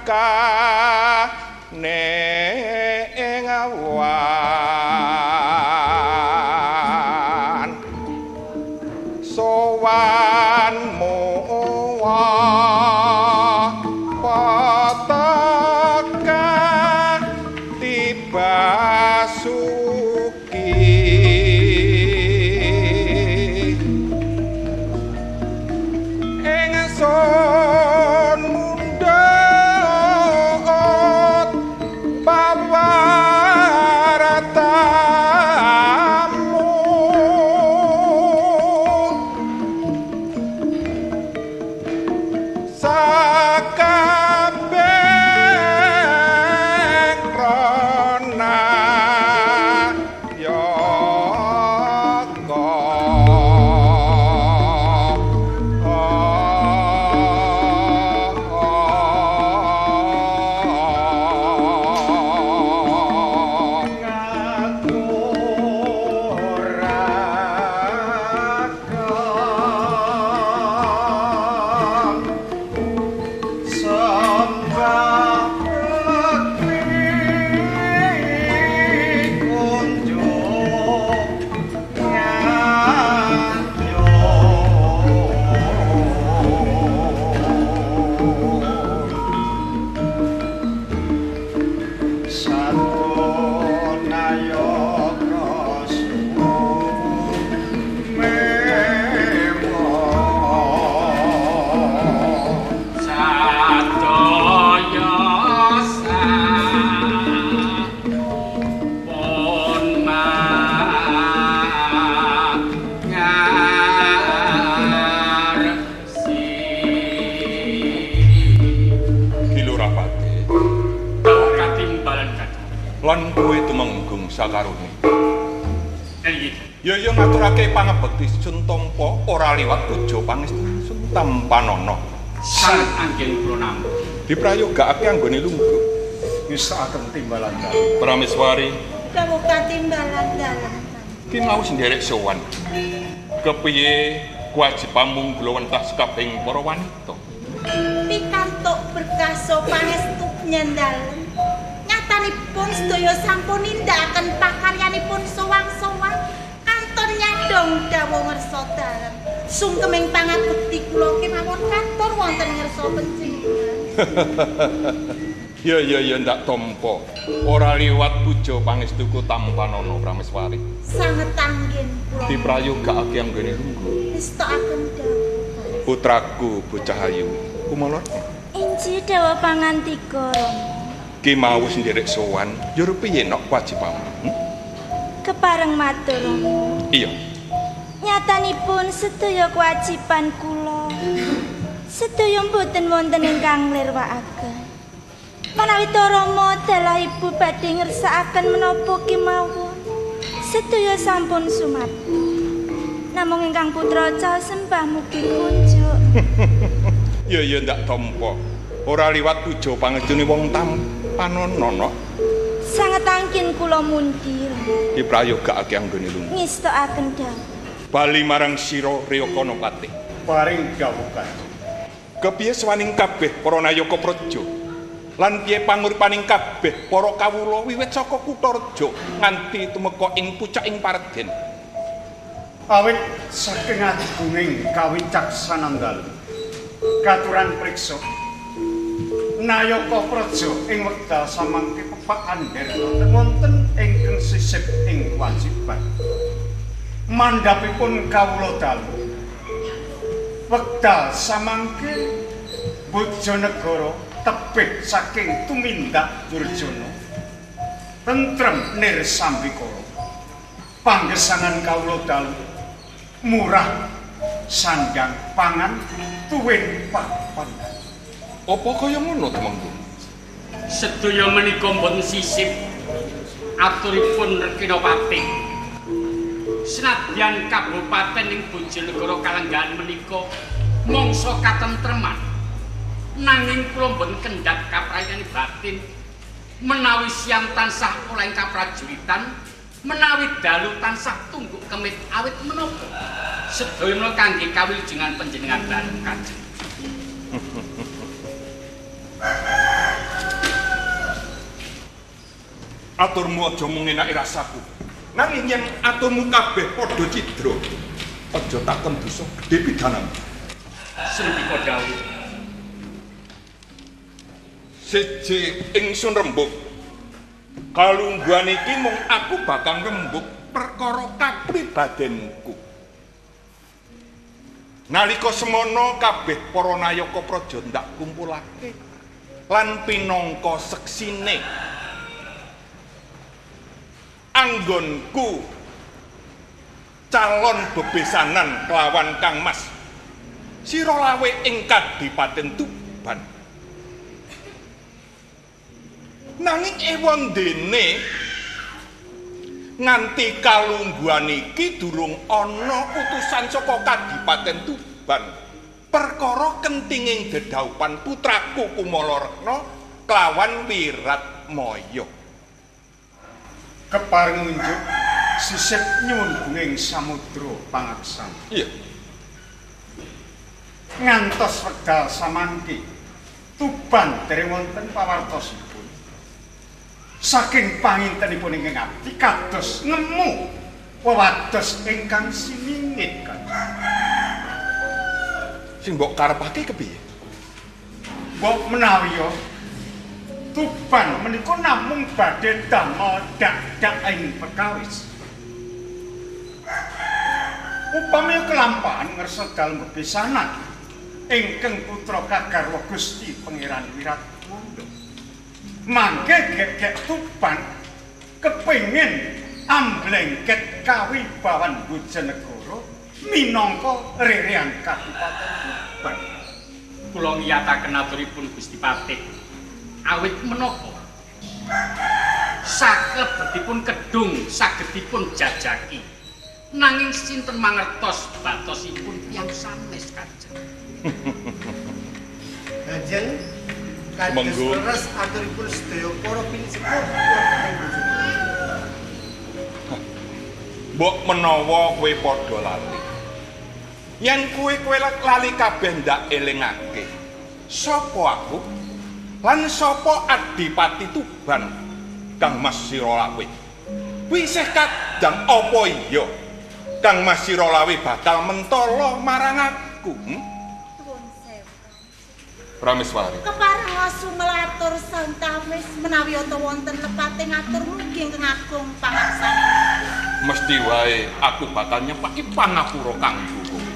Rangkane ing awan sowan mowa pataka tiba suki ingsun mundhut pawaratamu sakabeh krana yoga. Lan kowe tumenggung sakarone. Ya ya ngaturake pangabekti sun tampa ora liwat puja pangestu sun tampanana. Sanget anggen kula nampa. Diprayogakake anggone lungguh. Ngestokaken timbalan dalem. Prameswari. Dawuh katimbalan dalem. Ki mau nderek sowan. Kepiye kewajibanmu gulawentah sekabehing para wanita? Pikantuk berkaso pangestu nyandalem. Nyatanipun sedaya sampun nindakaken pakaryanipun sowang-sowang kanton nyadong dawuh ngersa dalem. Sungkeming pangabekti kula kemawon katur wonten ngersa panjenengan. Ya ya ya ndak tampa. Ora liwat puja pangestuku tampanana Prameswari. Sanget anggen kula. Diprayogakake anggone lungguh. Ngestokaken dawuh. Putraku bocah ayu, kumala. Injih dawuh pangantika Rama. Ki mau nderek sowan, yo piye nok kewajibanmu? Kepareng matur Rama. Iya. Nyatanipun sedaya kewajiban kula sedaya mboten wonten ingkang nglirwakaken. Menawi Rama dalah ibu badhe ngersakaken menapa kemawon, sedaya sampun sumarta. Namung ingkang putra caos sembah mugi kunjuk. Ya ya ndak tampa. Ora liwat puja pangestune wong tampanana nok. Sanget angkin kula mundi. Diprayogakake anggone lungguh. Ngestokaken dawuh. Bali marang sira Riyakana Patih. Paring dawuh Kanjeng. Kepiye sawaning kabeh para nayaka praja? Lan piye panguripaning kabeh para kawula wiwit saka kutha reja nganti tumeka ing pucaking pareden? Awit saking agunging kawicaksanan dalem katuran priksa nayaka praja ing wekdal samangke pepak anderta wonten ingkang sisip ing kewajiban. Mandhapipun kawula dalu wekdal samangke Bojonegoro tebih saking tumindak Durjana tentrem nir sambikara. Panggesangan kawula dalu murah sandang pangan tuwin papan. Apa kaya ngono Tumenggung? Sedaya menika mboten sisip aturipun Rekina Patih. Senadyan kabupaten ing Bojonegoro kalenggahan menika mangsa katentreman, nanging kula mboten kendhat kaprayan batin menawi siang tansah oleh kaprajuritan, menawi dalu tansah tungguk kemit awit menapa sedaya menika kangge kawilujengan panjenengan dalem Kanjeng. Aturmu aja mung enake rasaku. Nanging yen aturmu kabeh padha cidra, aja takon dosa gedhe pidanamu. Sendika dawuh. Siji ingsun rembug. Kalungguhan iki mung aku bakal rembug perkara kapribadenku. Nalika semono kabeh para nayaka praja ndak kumpulake lan pinangka seksine. Anggonku calon bebesanan kelawan Kang Mas Sira Lawe ing Kadipaten Tuban. Nanging ewondene nganti kalungguhan iki durung ana utusan saka Kadipaten Tuban perkara kentinging dedhaupan putraku Kumala Rekna kelawan Wiratmaya. Kepareng unjuk sisip nyuwun gunging samudra pangaksan. Iya. Ngantos wekdal samangke Tuban dereng wonten pawartosipun. Saking pangintenipun ingkang abdi kados ngemu wewados ingkang siningit kanjeng. Sing mbok karepake kepiye? Mbok menawi ya Tuban menika namung badhe damel dak-dak ing perkawis. Upami kelampahan ngersa dalem bebesanan ingkang putra kagarwa Gusti Pangeran Wiratmaya. Mangke gegek Tuban kepengin amblengket kawibawan Bojonegoro minangka rerean Kadipaten Tuban. Kula ngiyataken aturipun Gusti Patih. Awit menapa saklebetipun kedung sagedipun jajaki, nanging sinten mangertos batosipun tiyang sanes Kanjeng. Kanjeng kados leres aturipun sedaya para pinisepuh wonten ing Bojonegoro. Mbok menawa kowe padha lali. Yen kowe lali kabeh ndak elingake. Sapa aku? Lan sapa Adipati Tuban Kang Mas Sira Lawe? Kuwi isih kadang apa iya Kang Mas Sira Lawe bakal mentala marang aku? Nuwun sewu. Prameswari. Kepareng sumelatur santawis menawi ata wonten lepate ngatur mugi ingkang agung pangaksanipun. Mesti wae aku bakal nyepaki pangapura kanggo kowe.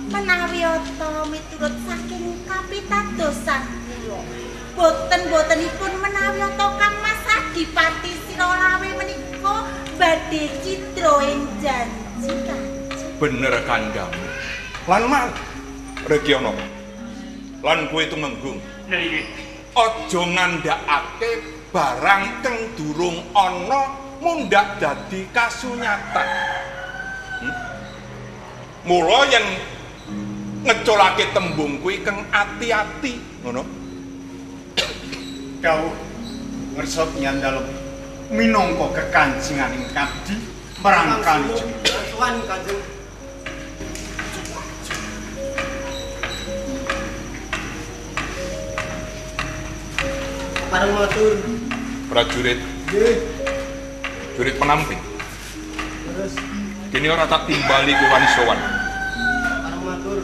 Menawi ata miturut saking kapitadosan kula. Boten-botenipun menawi ata Kang Mas Adipati Sira Lawe menika badhe cidra ing janji Kanjeng. Bener kandhamu. Lan mal Regiana. Lan kowe tumenggung. Nggih. Aja ngandhakake barang kang durung ana mundhak dadi kasunyatan. Mula yen ngeculake tembung kuwi kang ati-ati, ngono. Dawuh ngersa nyandalem minangka kekanjenganing abdi marang Kanjeng. Tuan Kanjeng. Pareng matur. Prajurit. Nggih. Jurit penamping. Terus kene ora tak timbali kowe wani sowan. Pareng matur.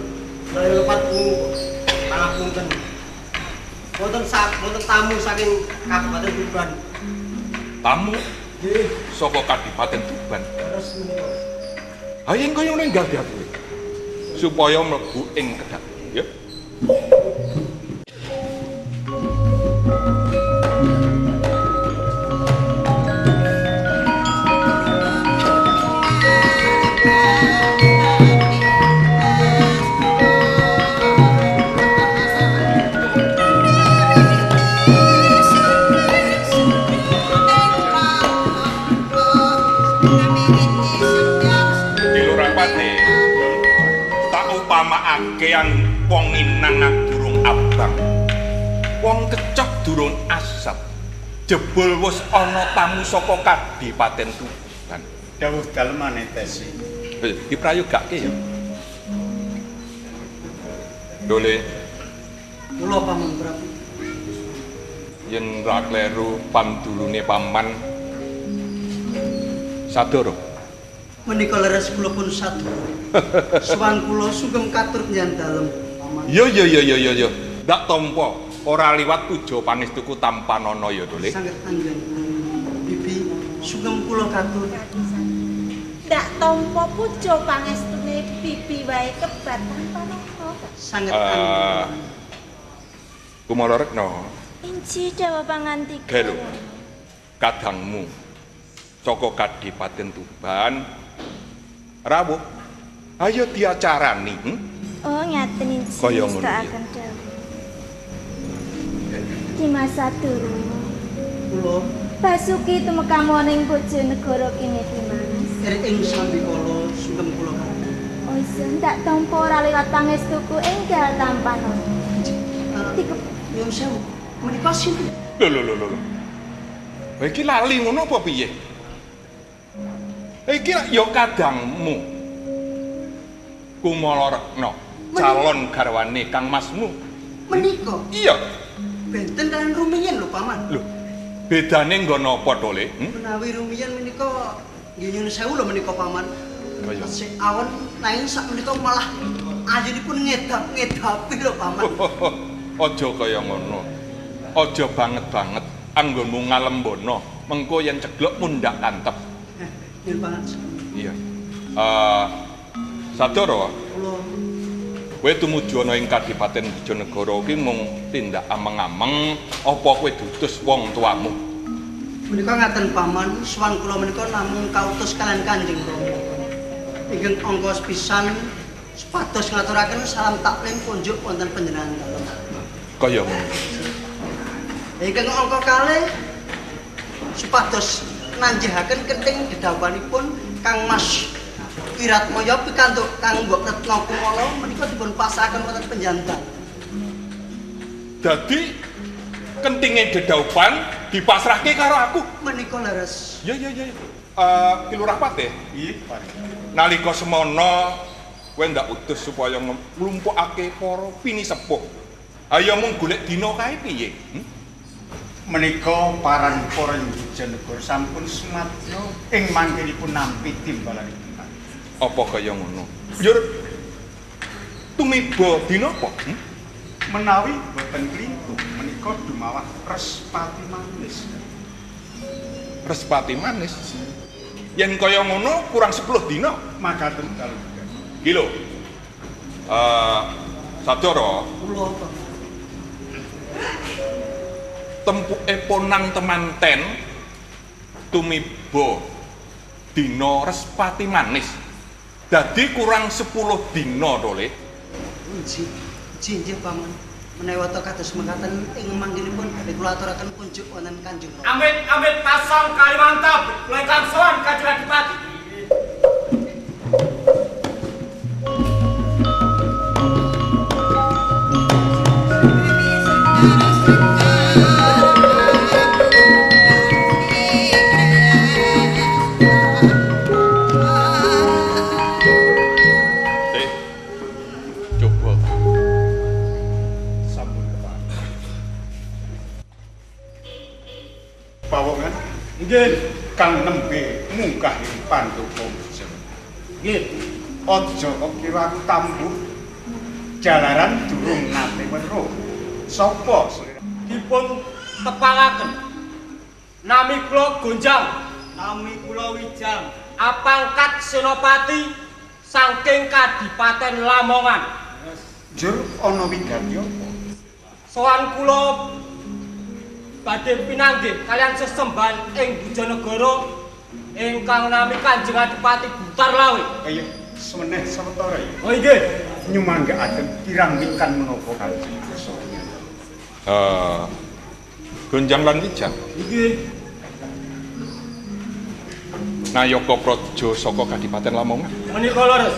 Menawi lepat wungu pangapunten. Wonten wonten tamu saking Kabupaten Tuban. Tamu? Nggih. Saka Kadipaten Tuban. Terus menika. Ha yen kaya ngene enggal diaturi. Supaya mlebu ing kedhak, ya. Yang wong inang durung abang, wong kecok durung asap, jebul wis ana tamu saka Kadipaten Tuban. Dawuh dalem anetesi. Diprayogake ya. Dole. Kula Paman Prabu. Yen ra kleru pandulune paman Sadoro. Menika leres kula pun sadoro. Sowan kula sugeng katur panjenengan dalem, Paman. Yo yo yo yo yo yo. Ndak tampa ora liwat puja pangestuku tampanana ya, Dole. Sanget anggen. Bibi sugeng kula katur. Ndak tampa puja pangestune bibi wae kebat tampanana. Sanget anggen. Kumala Rekna. Inji dawa pangantika. Gelo. Kadangmu saka Kadipaten Tuban rawuh. Ayo diacarani. Oh, ngaten inji. Kaya ngono ya. Dimas Sadoro. Kula Basuki tumeka ning Bojonegoro kene Dimas. Ing sambikala sugeng kula katur. Oh iya, ndak tampa ora liwat pangestuku enggal tampanana. Nyuwun sewu, menika sinten? Lho lho lho lho. Kowe iki lali ngono apa piye? Iki ya kadangmu. Kumala Rekna, calon garwane Kang Masmu. Menika? Iya. Benten kalian rumiyin lho, Paman. Lho, bedane nggon apa to, Le? Menawi rumiyin menika nggih nyuwun sewu lho menika, Paman. Kaya sik awan nanging sak menika malah ayunipun ngedap-ngedapi lho, Paman. Aja kaya ngono. Aja banget-banget anggonmu ngalembono, mengko yen ceglok mundhak kantep. Nyuwun pangapunten. Iya. Sadoro, kula kowe tumuju ana ing Kadipaten Bojonegoro iki mung tindak ameng-ameng apa kowe diutus wong tuamu? Menika ngaten Paman, sowan kula menika namung kautus kalian Kanjeng Rama. Ingkang angka sepisan supados ngaturaken salam taklim kunjuk wonten panjenengan dalem. Kaya ngono. Ingkang angka kalih supados nanjihaken kenting dedhawuhanipun Kang Mas Wiratmaya pikantuk Kang Mbok Retna Kumala menika dipun pasrahaken wonten panjenengan. Dadi kentinge dedhawuhan dipasrahke karo aku. Menika leres. Ya ya ya. Ki Lurah Patih. Nggih, Pak. Nalika semono kowe ndak utus supaya nglumpukake para pinisepuh. Ayo mung golek dina kae piye? Menika paran para Bojonegoro sampun sumadyo ing mangkenipun nampi timbalanipun. Apa kaya ngono? Njur tumiba dina apa? Menawi boten klintu menika dumawah Respati Manis. Respati Manis. Yen kaya ngono kurang 10 dina makaten dalu. Iki lho. Sadoro, kula apa? Tempuke ponang temanten tumiba dina Respati Manis. Dadi kurang 10 dina to, Le. Nggih, nggih Paman. Menawi wata kados mekaten ing manggenipun badhe kula aturaken kunjuk wonten Kanjeng Rama. Amit amit pasang Kalimantan kula ingkang sowan Kanjeng Adipati. Nggih, kang nembe munggah ing Pandhapa Bojonegoro. Nggih. Aja kok kira aku tambuh jalaran durung nate weruh. Sapa slira? Dipun tepangaken. Nami kula Gonjang, nami kula Wijang, apangkat Senopati saking Kadipaten Lamongan. Njur ana wigati apa? Sowan kula badhe pinanggih kalian sesembahan ing Bojonegoro ingkang nami Kanjeng Adipati Butar Lawe. Ayo semeneh sawetara ya. Oh inggih. Nyumanggaaken kirang wikan menapa Kanjeng Kersa. Gonjang lan Wijang. Inggih. Nayaka Praja saka Kadipaten Lamongan. Menika leres.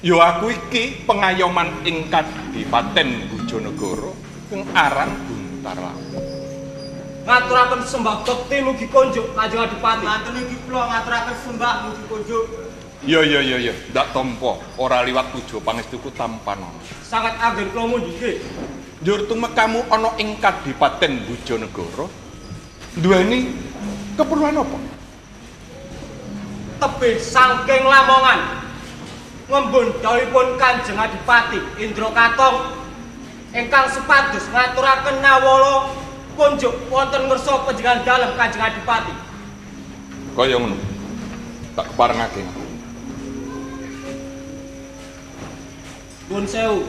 Ya aku iki pengayoman ing Kadipaten Bojonegoro. Kang aran Buntar Lawe. Ngaturaken sembah bekti mugi konjuk Kanjeng Adipati. Mantun iki kula ngaturaken sembah mugi konjuk. Ya ya ya ya, ndak tampa ora liwat puja pangestuku tampanana. Sangat anggen kula mundhi nggih. Njur tumekamu ana ing Kadipaten Bojonegoro duweni Keperluan apa? Tebih saking Lamongan. Ngembun dawuhipun Kanjeng Adipati Indra Katong ingkang supados ngaturaken nawala kunjuk wonten ngersa panjenengan dalem Kanjeng Adipati. Kaya ngono. Tak keparengake. Nuwun sewu.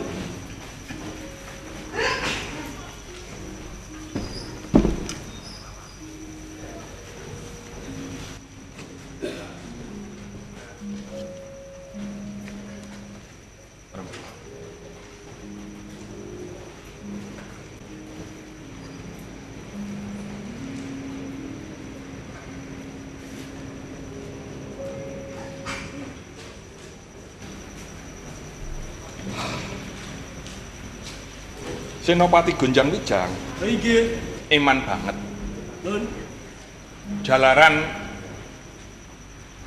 Senopati Gonjang Wijang. Inggih. Eman banget. Nun. Jalaran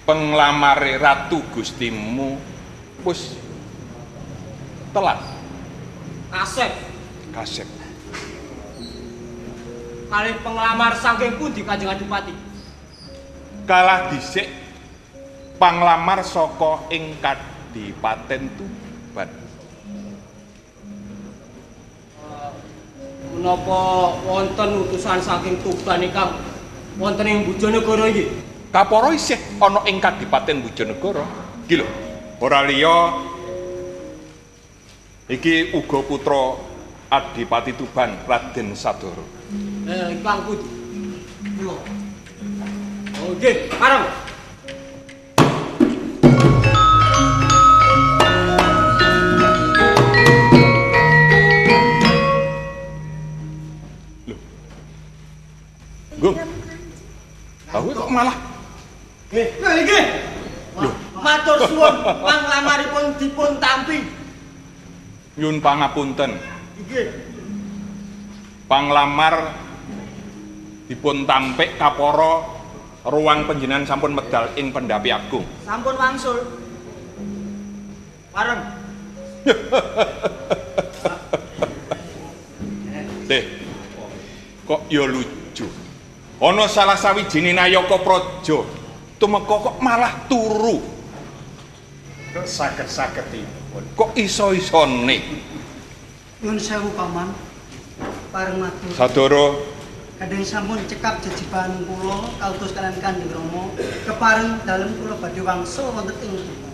penglamare Ratu Gustimu wis telat. Kasep. Kasep. Kalih penglamar saking pundi Kanjeng Adipati? Kalah dhisik panglamar saka ing Kadipaten Tuban. Menapa wonten utusan saking Tuban ingkang wonten ing Bojonegoro iki? Kapara isih ana ing Kadipaten Bojonegoro. Iki lho, ora liya iki uga putra Adipati Tuban Raden Sadoro. Ingkang pundi? Kula. Oh nggih, pareng. Gung. Aku kok malah nggih. Nggih. Lho, matur suwun panglamaripun dipun tampi. Nyun pangapunten. Nggih. Panglamar dipun tampik kapara ruang panjenengan sampun medal ing pendhapi agung. Sampun wangsul. Pareng. Deh. Kok ya lucu. Ana salah sawijine nayaka praja tumeka kok malah turu. Kok saged-sagedipun. Kok iso-isone. Nyun sewu paman. Pareng matur. Sadoro. Kadang sampun cekap jejibahan kula kautus kalian Kanjeng Rama kepareng dalem kula badhe wangsul wonten ing Tuban.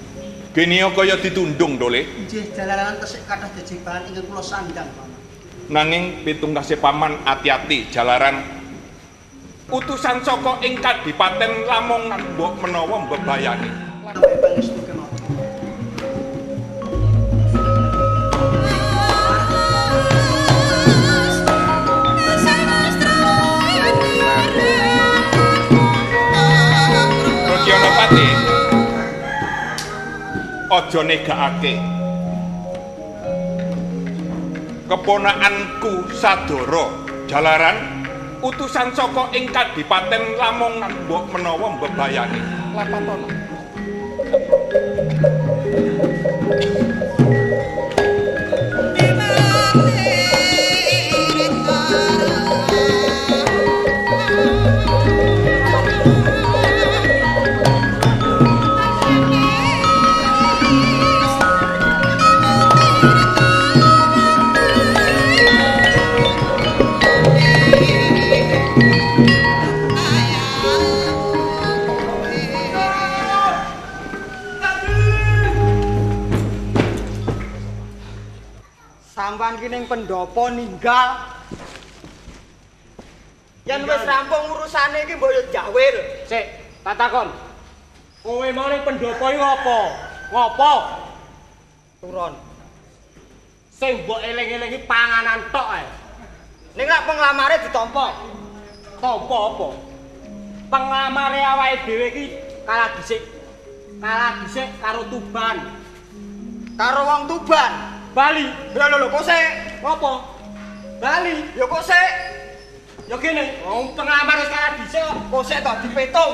Geniya kaya ditundung to, Le. Nggih, jalaran tesih kathah jejibahan ingkang kula sandhang, Paman. Nanging pitungkase paman ati-ati jalaran utusan saka ing Kadipaten Lamongan mbok menawa mbebayani. Pangestu kemawon. Rodyanapati, aja negakake keponakanku Sadoro jalaran utusan saka ing Kadipaten Lamongan mbok menawa mbebayani. Lapatono. Sampan ki ning pendopo ninggal. Yen wis rampung urusane iki mbok yo jawil. Sik, tak takon. Kowe mau ning pendopo iki ngopo? Ngopo? Turun. Sing mbok eling-elingi panganan tok ae. Ning lak penglamare ditampa. Tampa apa? Penglamare awake dhewe iki kalah dhisik. Kalah dhisik karo Tuban. Karo wong Tuban. Bali. Lho lho lho kok sik? Ngopo? Bali. Ya kok sik? Ya kene, wong penglamar wis kalah dhisik kok. Kok sik to dipetung.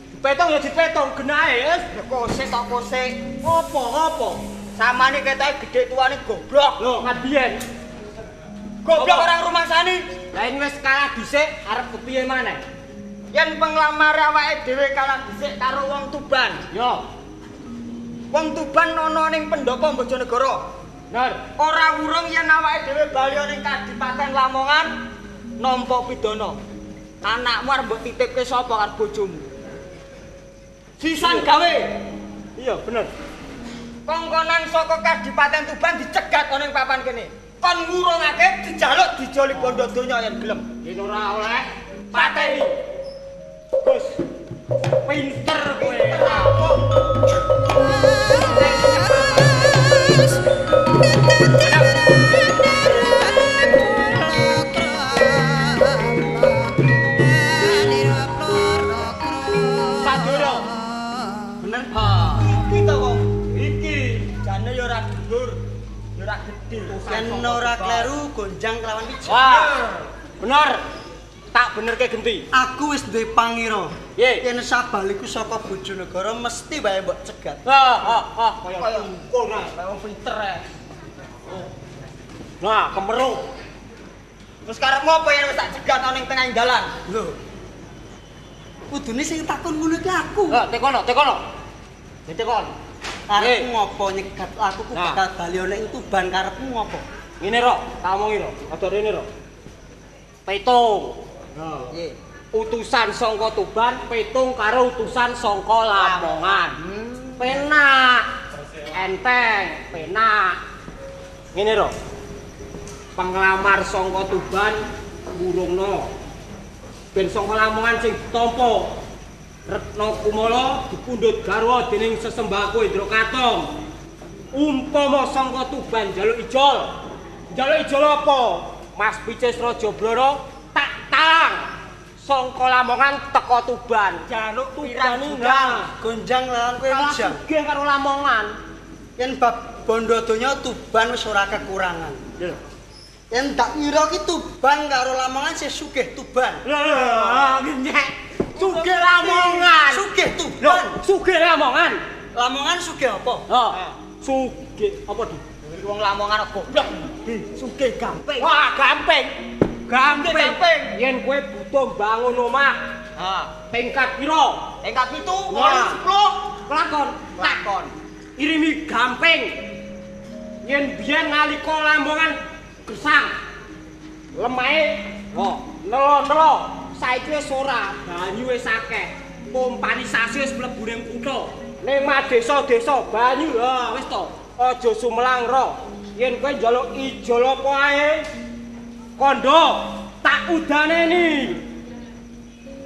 Dipetung ya dipetung genahe wis. Ya kok sik to kok sik. Ngopo ngopo? Samane ketoke gedhe tuane goblok. Lho, ngabiyen. Goblok orang rumangsani. Lah ini wis kalah dhisik arep kepiye maneh? Yen penglamar awake dhewe kalah dhisik karo wong Tuban. Yo. Wong Tuban ana ning pendopo Bojonegoro. Bener. Ora wurung yen awake dhewe bali ning Kadipaten Lamongan nampa pidana. Anakmu arep mbok titipke sapa karo bojomu? Sisan gawe. Iya, bener. Kongkonan saka Kadipaten Tuban dicegat ana ning papan kene. Kon ngurungake dijaluk dijoli bondo donya yen gelem. Yen ora oleh pateni. Gus. Pinter kowe. Sadoro. Bener. Ha, iki to wong. Iki jane ya ora dhuwur, ya ora gedhe. Yen ora kleru gonjang kelawan wijaya. Wah. Bener. Tak benerke genti. Aku wis duwe pangira. Piye? Yen sabaliku saka Bojonegoro mesti wae mbok cegat. Ha ha ha kaya dukun ah, kaya wong pinter ae. Nah, kemeruh. Terus karepmu apa yen wis tak cegat ana ning tengah dalan? Lho. Kudune sing takon ngono iki aku. Ha, tekono, tekono. Tekon. Karepmu ngopo nyegat aku ku bakal bali ana ing Tuban karepmu ngopo? Ngene ro, tak omongi ro. Aja rene ro. Petung. Piye? Utusan saka Tuban, petung karo utusan saka Lamongan. Penak. Enteng, penak. Ngene ro. Penglamar saka Tuban ngurungno. Ben saka Lamongan sing ditampa Retna Kumala dipundhut garwa dening sesembahku Indra Katong. Umpama saka Tuban njaluk ijol. Njaluk ijol apa? Mas Picis Raja Blora tak talang. Saka Lamongan teko Tuban. Jaluk Tuban pirang Gonjang lawan kowe kalah wijang. sugih karo Lamongan. Yen bab bondo donya Tuban wis ora kekurangan. Lho. Yen tak ngira ki Tuban karo Lamongan sih sugih Tuban. Lho, nyek. Sugih Lamongan. Sugih Lho, Tuban. sugih Lamongan. Lamongan sugih apa? Ha. Sugih apa di? Wong Lamongan goblok. Sugih gamping. Wah, gamping. Gamping. Gamping. Yen kowe butuh bangun omah, Ha, tingkat pira? tingkat 7, Wah. 8, 10. Lakon. Tak Lakon. irimi gamping. Yen biyen nalika Lamongan gesang. Lemahe, oh, nelo-nelo. Saiki wis ora, banyu wis akeh. Pompanisasi wis mlebu ning kutha. Ning desa-desa banyu, ha wis to. Aja sumelang ro. Yen kowe njaluk ijol apa ae, kondo tak udaneni.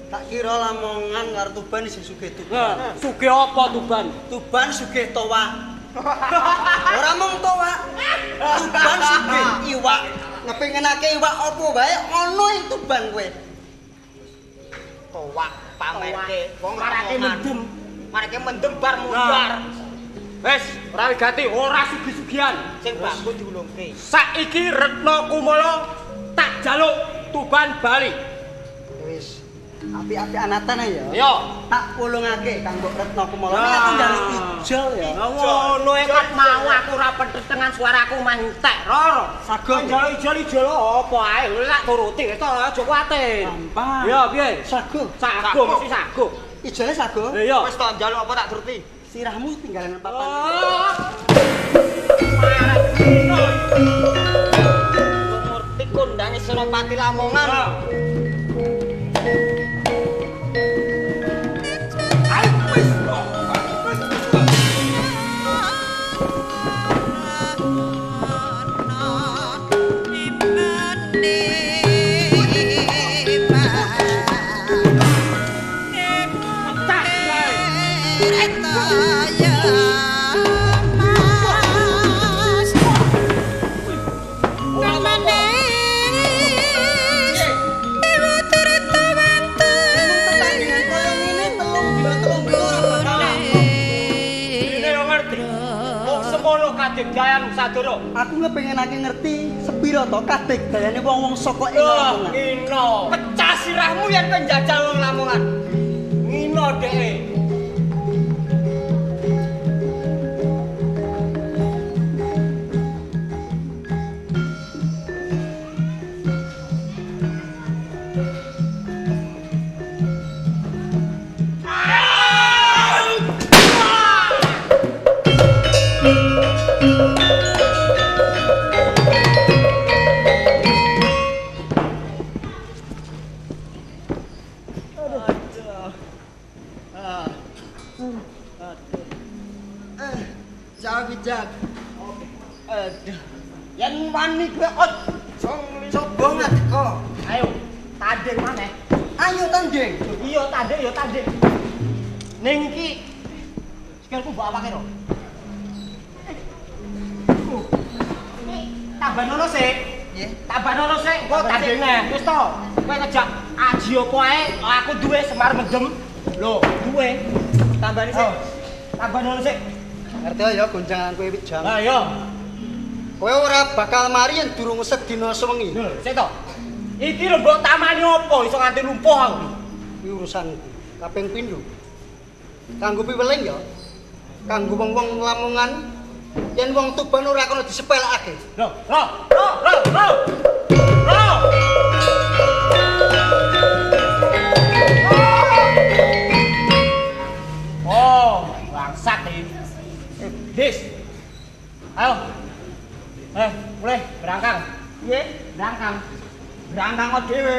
Tak kira Lamongan karo Tuban isih sugih Tuban. Nah, sugih apa Tuban? Tuban sugih towa. Ora mung towa. Tuban sugih iwak. Ngepengenake iwak apa wae ana ing Tuban kowe. Towak pamerke wong Marake Lamongan. mendem. Marake mendem bar mundar. Wis, ora wigati, ora sugih-sugihan. Sing bangku diulungke. Saiki Retna Kumala tak jaluk Tuban bali. Wis. Apik-apik anatan ya. Ayo. Tak pulungake kanggo Retna Kumala. Nek aku njaluk ijol ya. Ngono e kat mau aku ora pentetengan suaraku mah entek roro. Sago. Njaluk ijol-ijol apa ae lak turuti wis to aja kuwatir. Gampang. Ya piye? Sago. Sago mesti sago. Ijole sago. Lah iya. Wis to njaluk apa tak turuti? Sirahmu tinggalan papan. Oh. Marah dino. Ngerti kondange Senopati Lamongan. Pecah kae. Pertandingan koyo ngene telung dina ora bakal. Ini yo ngerti. Wong semono kadegdayan Sadoro. Aku ngepengenake ngerti sepiro to kadegdayane wong-wong saka ing Wah, Lamongan. ngino. Pecah sirahmu yen kowe njajal wong Lamongan. Ngino dheke. Jak. Aduh. Yen wani kowe aja coba ngadeka. Ayo, tanding maneh. Ayo tanding. Iya, tanding ya tanding. Ning iki sikilku mbok awake ro. Tambah nono sik. Nggih. Tambah nono sik, engko tanding neh. Wis to. Kowe ngejak aji apa ae, aku duwe Semar Mendem. Lho, duwe. Tambahane sik. Tambah nono sik. Ngerti ya gonjangan kowe Wijang. Lah iya. Kowe ora bakal mari yen durung sedina sewengi. Lho, sik to. Iki lho mbok tamani apa iso nganti lumpuh aku. Kuwi urusanku. Kaping pindho. Kanggo piweling ya. Kanggo wong-wong Lamongan yen wong Tuban ora kena disepelekake. Lho, lho, lho, lho, lho. Lho. Oh, bangsat iki. Dis. Ayo. Mulai berangkang. Piye? Berangkang. Berangkang kok dhewe.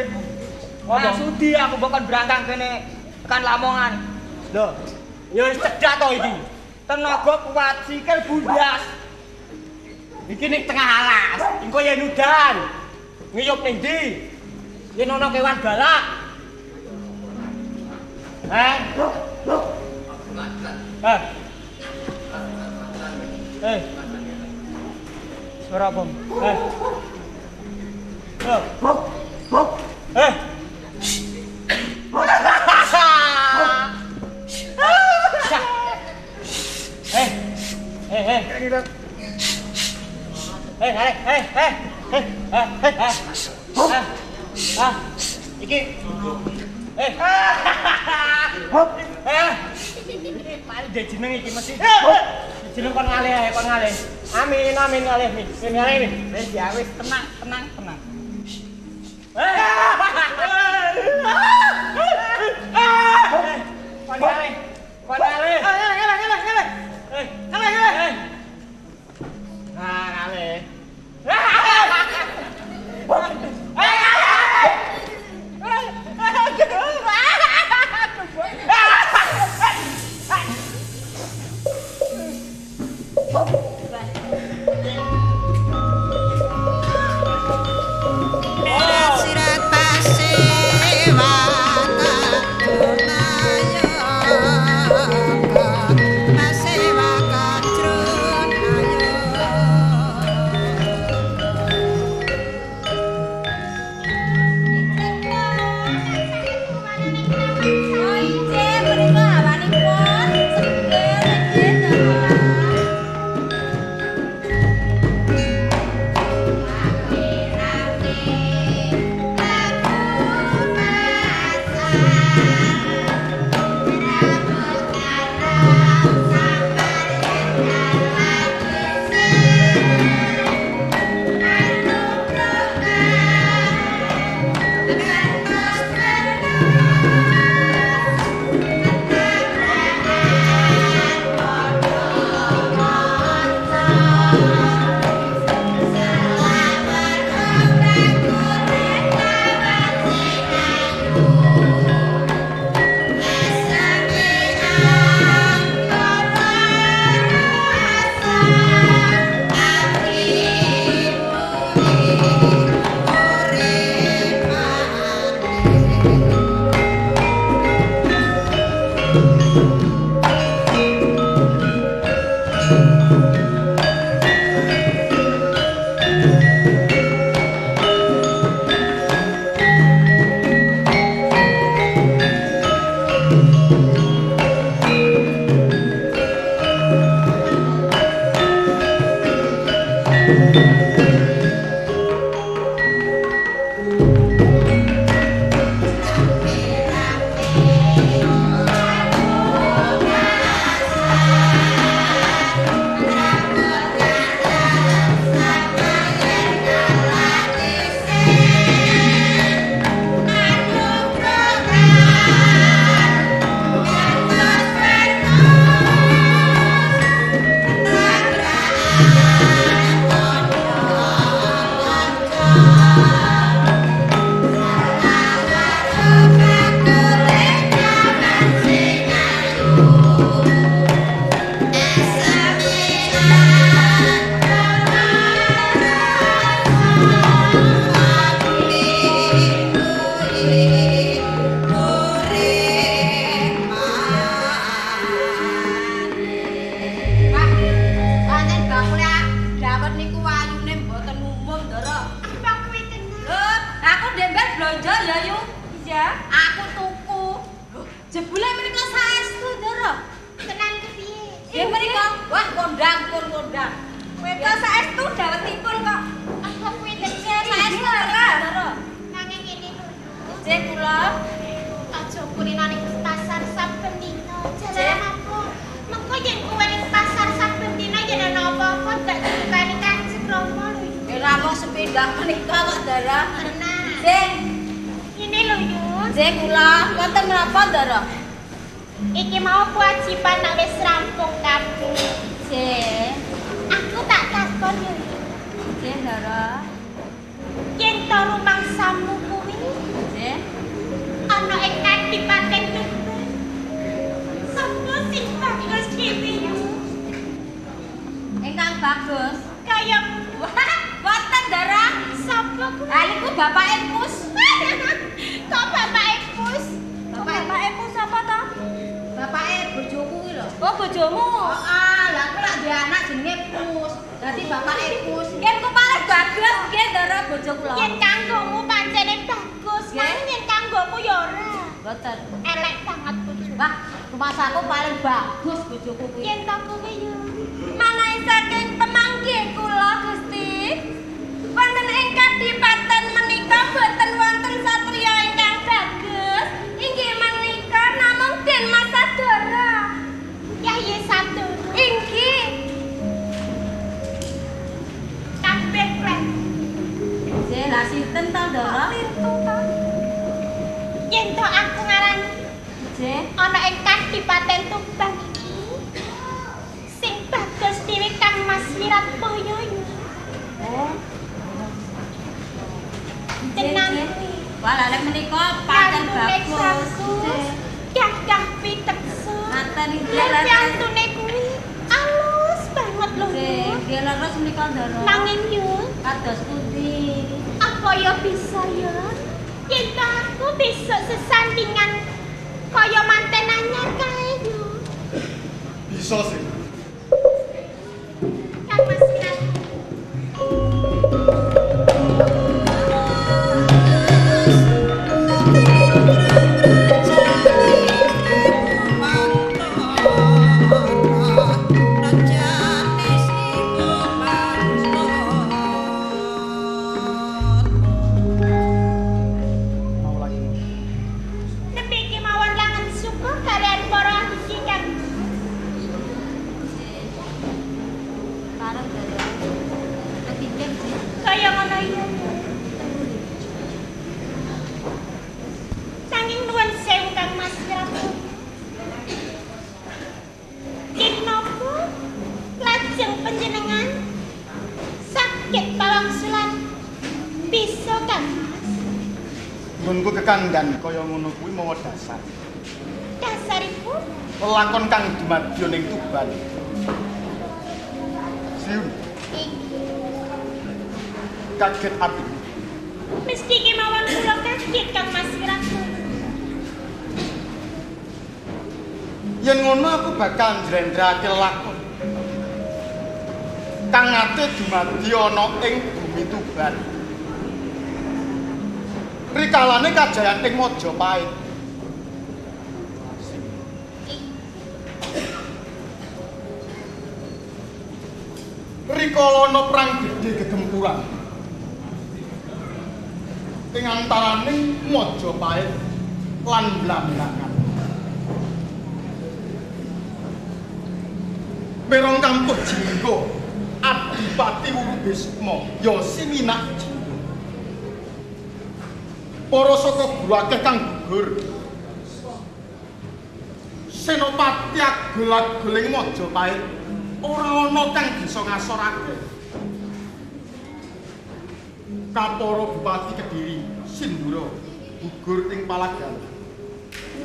Ora sudi aku mbok kon berangkang kene tekan Lamongan. Lho, ya wis cedhak to iki. Tenaga kuat, sikil bundas. Iki ning tengah alas, engko yen udan. Ngiyup ning ndi? Yen ana kewan galak. Eh? Eh. Eh. Suara apa? Eh. Eh. Eh. Eh, eh. Eh, eh, eh, eh. Eh, eh, eh. Ah. Iki. Eh. Eh. Iki paling jeneng iki mesti. Jeneng kon ngalih ae, kon ngalih. Amin, amin ngalih mi. Min ngalih mi. Wis ya wis tenang, tenang, tenang. Eh. Kon ngalih. Kon ngalih. Ngalih, ngalih, ngalih. Eh, ngalih, ngalih. Nah, ngalih. Sirat pasewata pasewa kacrun ayo. Jebule menika saestu, Ndara. Tenan kepiye? Nggih menika, wah kondang pun kondang. Weto saestu dawetipun kok. Apa kuwi saestu, Ndara? Nanging ngene lho. Nggih kula. Aja kulino ning pasar saben dina. Jalaran apa? Mengko yen kowe ning pasar saben dina yen ana apa-apa gak ditukani Kanjeng Rama lho. Ya namung sepindah menika kok, Ndara. Tenan. Nggih. Ngene lho, Yun. Nggih kula, wonten menapa, Ndara? Iki mau kewajiban nek wis rampung kabeh. Nggih. Aku tak takon yo. Nggih, Ndara. Yen to rumangsamu kuwi? Nggih. Ana ing kadipaten Tuban. Sapa sing bagus dhewe yo? Ingkang bagus. Kaya wonten, Ndara. Sapa kuwi? Ha niku bapake Pus. Kok bapake Pus? Bapake Pus sapa to? Bapake bojoku kuwi lho. Oh, bojomu. Heeh, lah aku lak duwe anak jenenge Pus. Dadi bapake Pus. Nggih ku paling bagus nggih, Ndara, bojo kula. Yen kanggomu pancene bagus, nanging yen kanggoku ya ora. Mboten. Elek banget bojoku. Wah, rumasaku paling bagus bojoku kuwi. Yen to kuwi yo. Manahi saking pemanggih kula, Gusti. Wonten ing kadipaten menika boten wonten satriya ingkang bagus. Inggih menika namung Den Mas Sadara. Yayi Sadara. Inggih. Kabeh klek. Nggih, lah sinten to, Ndara? Lintu to. Yen to aku ngarani. Nggih. Ana ing kadipaten Tuban iki. Sing bagus dhewe Kang Mas Wiratmoyo yo. Oh. Tenan kuwi. Wah, lha menika pancen bagus. Gagah piteksa. Ngaten nggih. Lan piantune kuwi alus banget lho. Nggih, leres menika, Ndara. Nanging yo kados pundi? Apa ya bisa ya? Yen to aku besok sesandingan kaya manten anyar kae yo. Bisa sih. Kang Mas Wirat. Nggonku kekandhan kaya ngono kuwi mawa dasar. Dasaripun lelakon kang dumadya ning Tuban. Siun. Kaget ati. Mesti kemawon kula kaget Kang Mas Wiratmoyo. Yen ngono aku bakal njlentrehake lelakon kang nate dumadi ana ing bumi Tuban. Rikalane kajayan ing Majapahit. Rikala ana perang gedhe gegempuran ing antaraning Majapahit lan Blambangan. Merong kampuh Jingga Adipati Wurubisma ya Siminak Jingga. Para saka guru akeh kang gugur. Senopati agul-agul ing Majapahit ora ana kang bisa ngasorake. Kapara Bupati Kediri Sindura gugur ing palagan.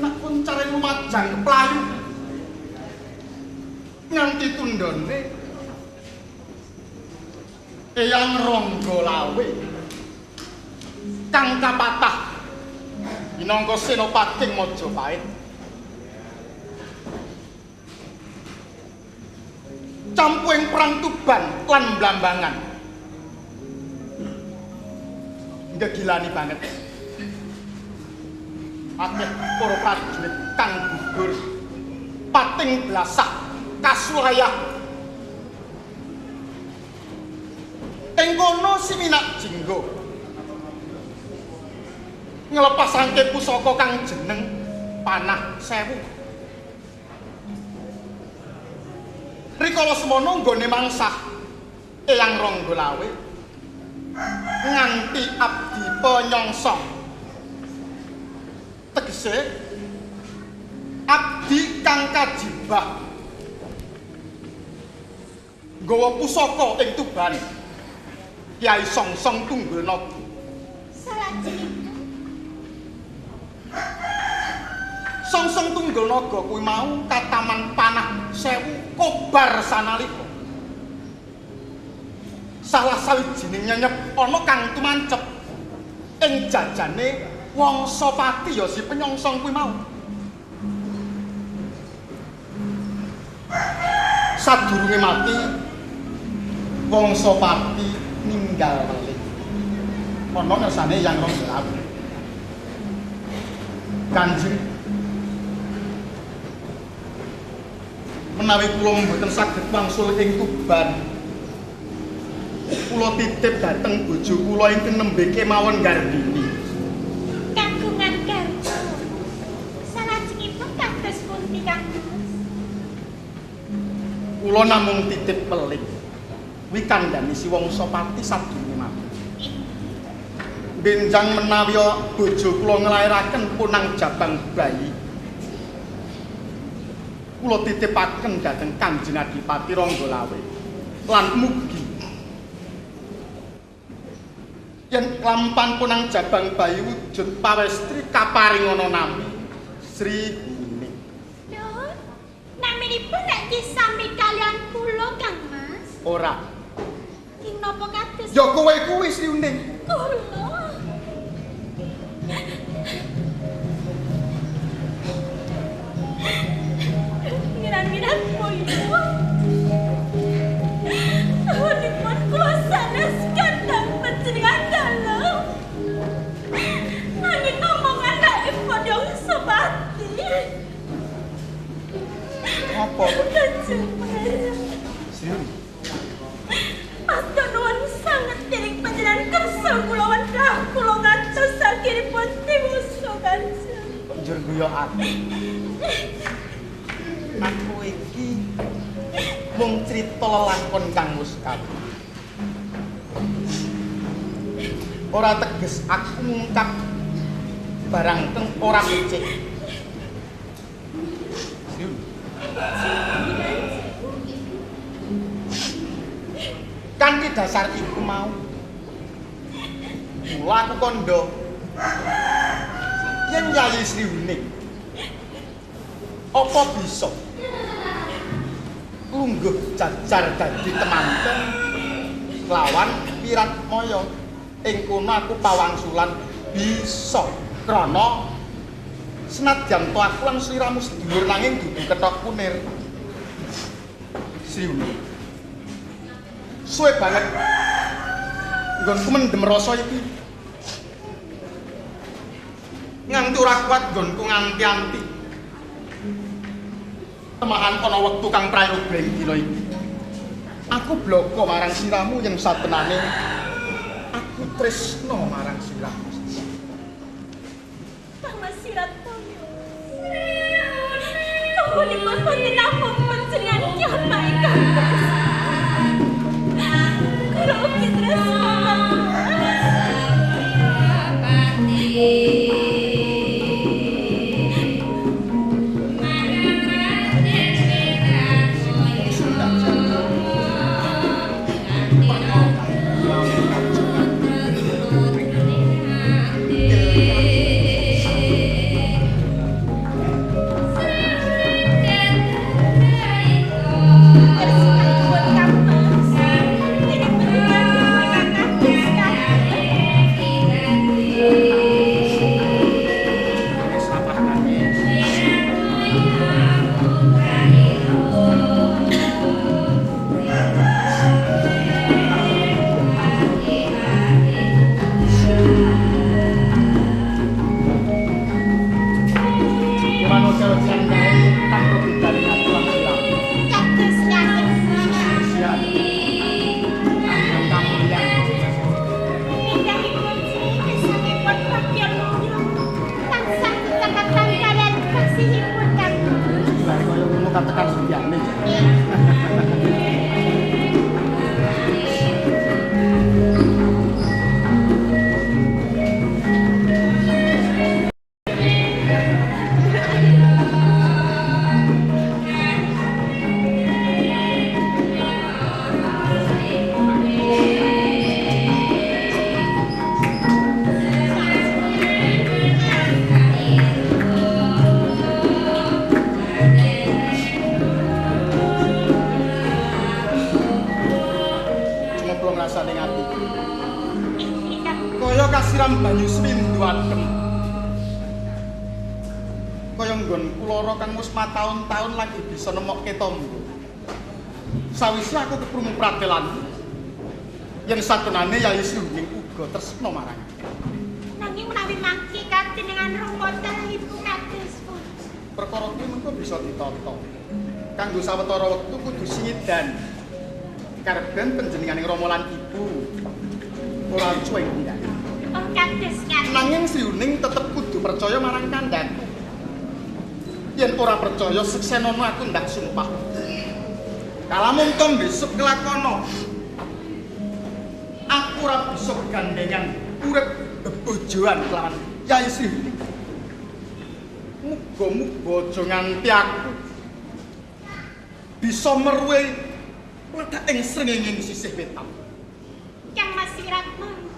Nek kuncare lumajang keplayu nganti tundhone Eyang Rangga Lawe kang kapatah minangka senopati Majapahit. Campuing perang Tuban lan Blambangan ngegilani banget. Akeh para prajurit kang Kajebur pating blasah kasulayah. Ing kono si Minak Jinggo nglepasake pusaka kang jeneng Panah Sewu. Rikala semono nggone mangsah Eyang Ronggolawe nganti abdi penyongsong. Tegese abdi kang kajibah nggawa pusaka ing Tuban Kyai Songsong Tunggul Naga. Salajengipun Songsong Tunggul Naga kuwi mau kataman Panah Sewu kobar sanalika. Salah sawijining nyenyep ana kang tumancep ing jajane Wangsapati ya si penyongsong kuwi mau. Sadurunge mati Wangsapati ninggal weling. Ana ngersane Eyang Ronggolawe. Kanjeng, menawi kula mboten saged wangsul ing Tuban, kula titip dhateng bojo kula ingkang nembe kemawon Gardini. Kagungan garwa. Salajengipun kados pundi Kang Mas? Kula namung titip weling. Kuwi kandhane si Wangsapati sadurunge mati. Benjang menawi bojo kula nglairaken punang jabang bayi, kula titipaken dhateng Kanjeng Adipati Ronggolawe lan mugi yen klampan punang jabang bayi wujud pawestri kaparingana nami Sri Huning. Lho, naminipun nek nggih sami kalian kula Kang Mas? Ora. Ing napa kados? Ya kowe kuwi Sri Huning. Kula. Ngiran-ngiran moyo. Tahunipun kula sanes kandhang panjenengan dalem. Nanging ngomong anakipun Wangsapati. Apa kok? Sri Huning. Matur nuwun sanget dening panjenengan kersa kula wendah kula ngantos akhiripun timusa Kanjeng. Kok njur guyu aku? Aku iki mung crita lelakon kang wis kabeh. Ora teges aku ngungkap barang kang ora becik. Kanthi dasar iku mau, mula aku kandha yen Yayi Sri Huning apa bisa lungguh jajar dadi temanten lawan Wiratmaya. Ing kono aku pawangsulan bisa krana senadyan to aku lan sliramu sedulur nanging dudu kethok kunir. Sri Huning, suwe banget nggonku mendem rasa iki. Nganti ora kuat nggonku nganti-anti. Temahan ana wektu kang prayoga ing dina iki. Aku bloko marang siramu yen satenane aku tresna marang siramu. Kang Mas Wiratmaya. Tuhunipun boten namung panjenengan kiambak ingkang tresna. Kula ugi tresna Kang Mas. Gimana cara Pisan kae tanpa bidane ati lan sirah. Kados ngaten. Siap. Kamulyan. Pindahipun gesangipun Bagya Mulya. Tansah kecakatan kalian kasihipun Kang Guru. Lah kaya ngono katekan sendiyane. Kaya kasiram banyu swindu adem. Kaya nggon kula kang wis mataun-taun lagi bisa nemokke tombo. Sawise aku keprungu pratelanmu. Yen satenane Yayi Sri Huning uga tresna marang aku. Nanging menawi mangke kajenengan Rama talihipun kados pundi? Perkara kuwi mengko bisa ditata. Kanggo sawetara wektu kudu singidan. Karben panjenenganing Rama lan Ibu ora lucu ing pindhahe. Oh, kados ngaten. Nanging Sri Huning tetep kudu percaya marang kandhanku. Yen ora percaya seksenono aku ndak sumpah. Kalamun to besok kelakono. Aku ora bisa gandengan urip bebojoan kelawan Yayi Sri Huning. Muga-muga aja nganti aku bisa meruwe pledhak ing srengenge ing sisih wetan. Kang Mas Wiratmoyo.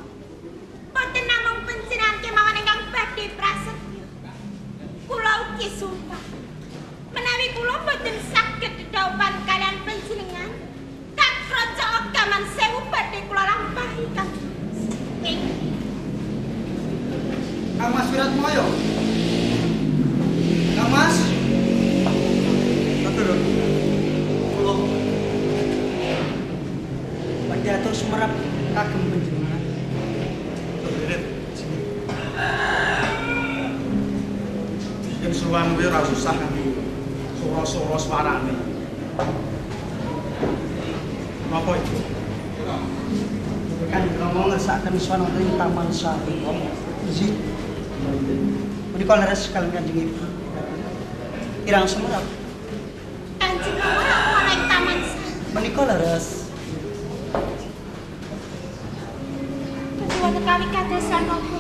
Boten namung panjenengan kemawon ingkang badhe prasetyo. Kula ugi sumpah. Menawi kula boten saged dedhaupan kalian panjenengan, kakroco agaman sewu badhe kula lampahi Kang. Kang Mas Wiratmoyo. Kang Mas. Katur. Kula badhe atur semerap kagem panjenengan. Yen suwan kuwi ora susah kanggo sora-sora swarane. Napa itu? Kan Rama ngersakaken sowan wonten ing Taman Sari. Nggih. Menika leres kaliyan Kanjeng Ibu. Kirang semerap. Kanjeng Rama rawuh ing Taman Sari. Menika leres. Wonten kali kadosan napa?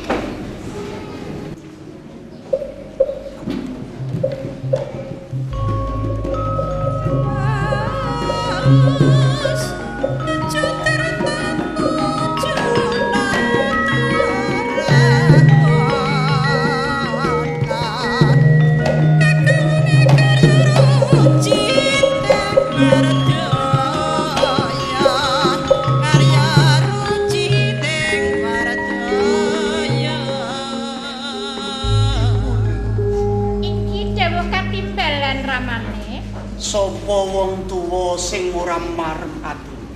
Sapa wong tuwa sing ora marem atine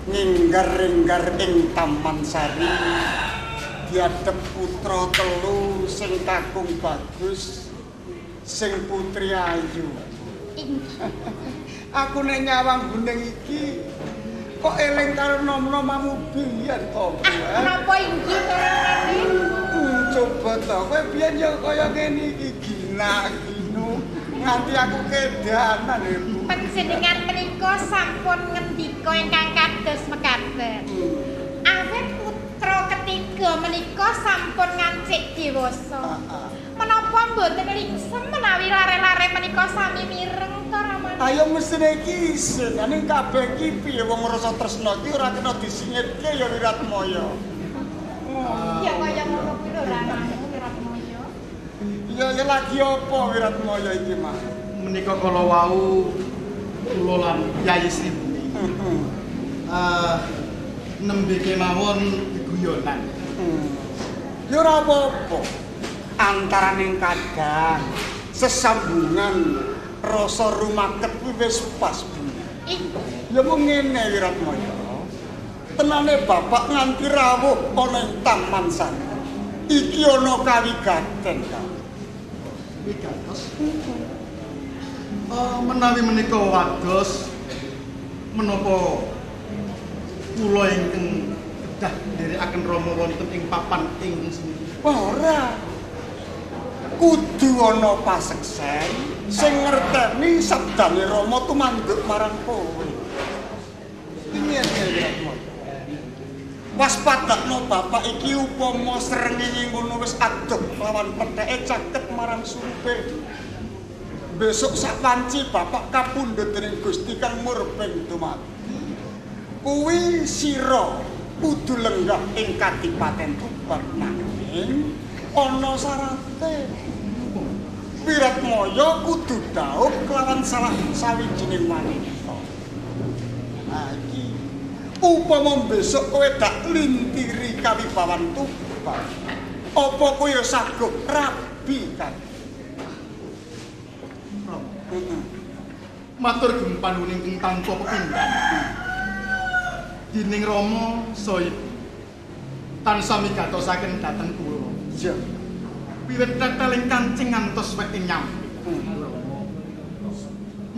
nginggar-inggar ing Taman Sari diadep putra telu sing kakung bagus sing putri ayu. Aku nek nyawang gunung iki kok eling karo nom-nomamu biyen to. Napa inggih to Ramane? Coba to kowe biyen ya kaya ngene iki gina ginu nganti aku kedanan Ibu. Panjenengan menika sampun ngendika ingkang kados mekaten. Awit putra ketiga menika sampun ngancik dewasa. Menapa mboten lingsem menawi lare-lare menika sami mireng to Ramane? Ayo mesthine iki isin, ning kabeh iki piye wong rasa tresna iki ora kena disingitke ya Wiratmoyo. Ya kaya ngono kuwi lho Ramane Wiratmoyo. Ya ya lagi apa Wiratmoyo iki, Mas? Menika kala wau kula lan Yayi Sri Huning. Nembe kemawon guyonan. Ya ora apa-apa. Antaraning kadang sesambungan rasa rumaket kuwi wis pas. Ya mung ngene Wiratmoyo. Tenane bapak nganti rawuh ana ing Taman Sari. Iki ana kawigaten, Kang. Wigatos. Menawi menika wados menapa kula ingkang kedah nderekaken Rama wonten ing papan ingkang sendiri? Wah, ora. Kudu ana paseksen sing ngerteni sabdane Rama tumanduk marang kowe. Ngene Wiratmoyo. Waspadakno bapak iki upama srengenge ngono wis adoh lawan petheke caket marang surupe. Besok sak wanci bapak kapundhut dening Gusti Kang Murbeng dumadi. Kuwi sira kudu lenggah ing Kadipaten Tuban nanging ana syarate. Wiratmoyo kudu dhaup kelawan salah sawijining wanita. Nah iki upama besok kowe dak lintiri kawibawan Tuban, apa kowe ya sanggup rabi kan? Matur gempan ingkang tanpa pepindhan. Dening Rama saha Ibu tansah migatosaken dhateng kula. Iya. Wiwit teteling kancing ngantos wek ing nyampe.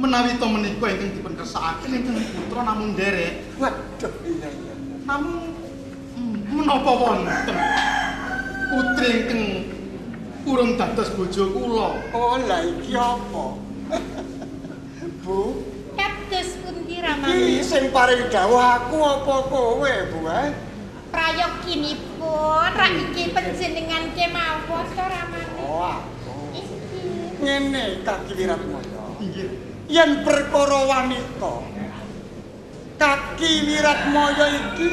Menawi to menika ingkang dipun kersakaken ingkang putra namung nderek. Waduh, iya iya. Namung menapa wonten putri ingkang urung dados bojo kula. Oh, lha iki apa? Bu, kados pundi Rama? Iki sing paring dawuh aku apa kowe, Bu? Prayoginipun rak iki panjenengan kemawon to Ramane. Oh, aku. Iki. Ngene Kaki Wiratmoyo. Inggih. Yen perkara wanita, Kaki Wiratmoyo iki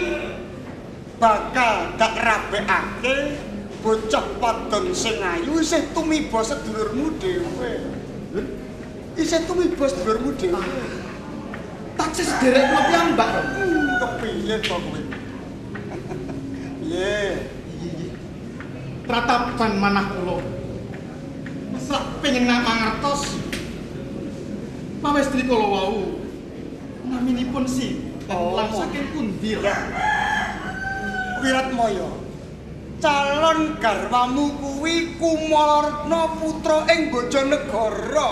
bakal dak rabekake bocah wadon sing ayu isih tumiba sedulurmu dhewe. Isih tumiba sedulurmu dhewe. Taksih sederek kula piyambak, Rom. Kepiye to kowe? Piye? Iya. Pratapan manah kula. Sak pengen mangertos. Pawestri kala wau naminipun sinten lan saking pundi? Wiratmoyo. Calon garwamu kuwi Kumalaretna putra ing Bojonegara.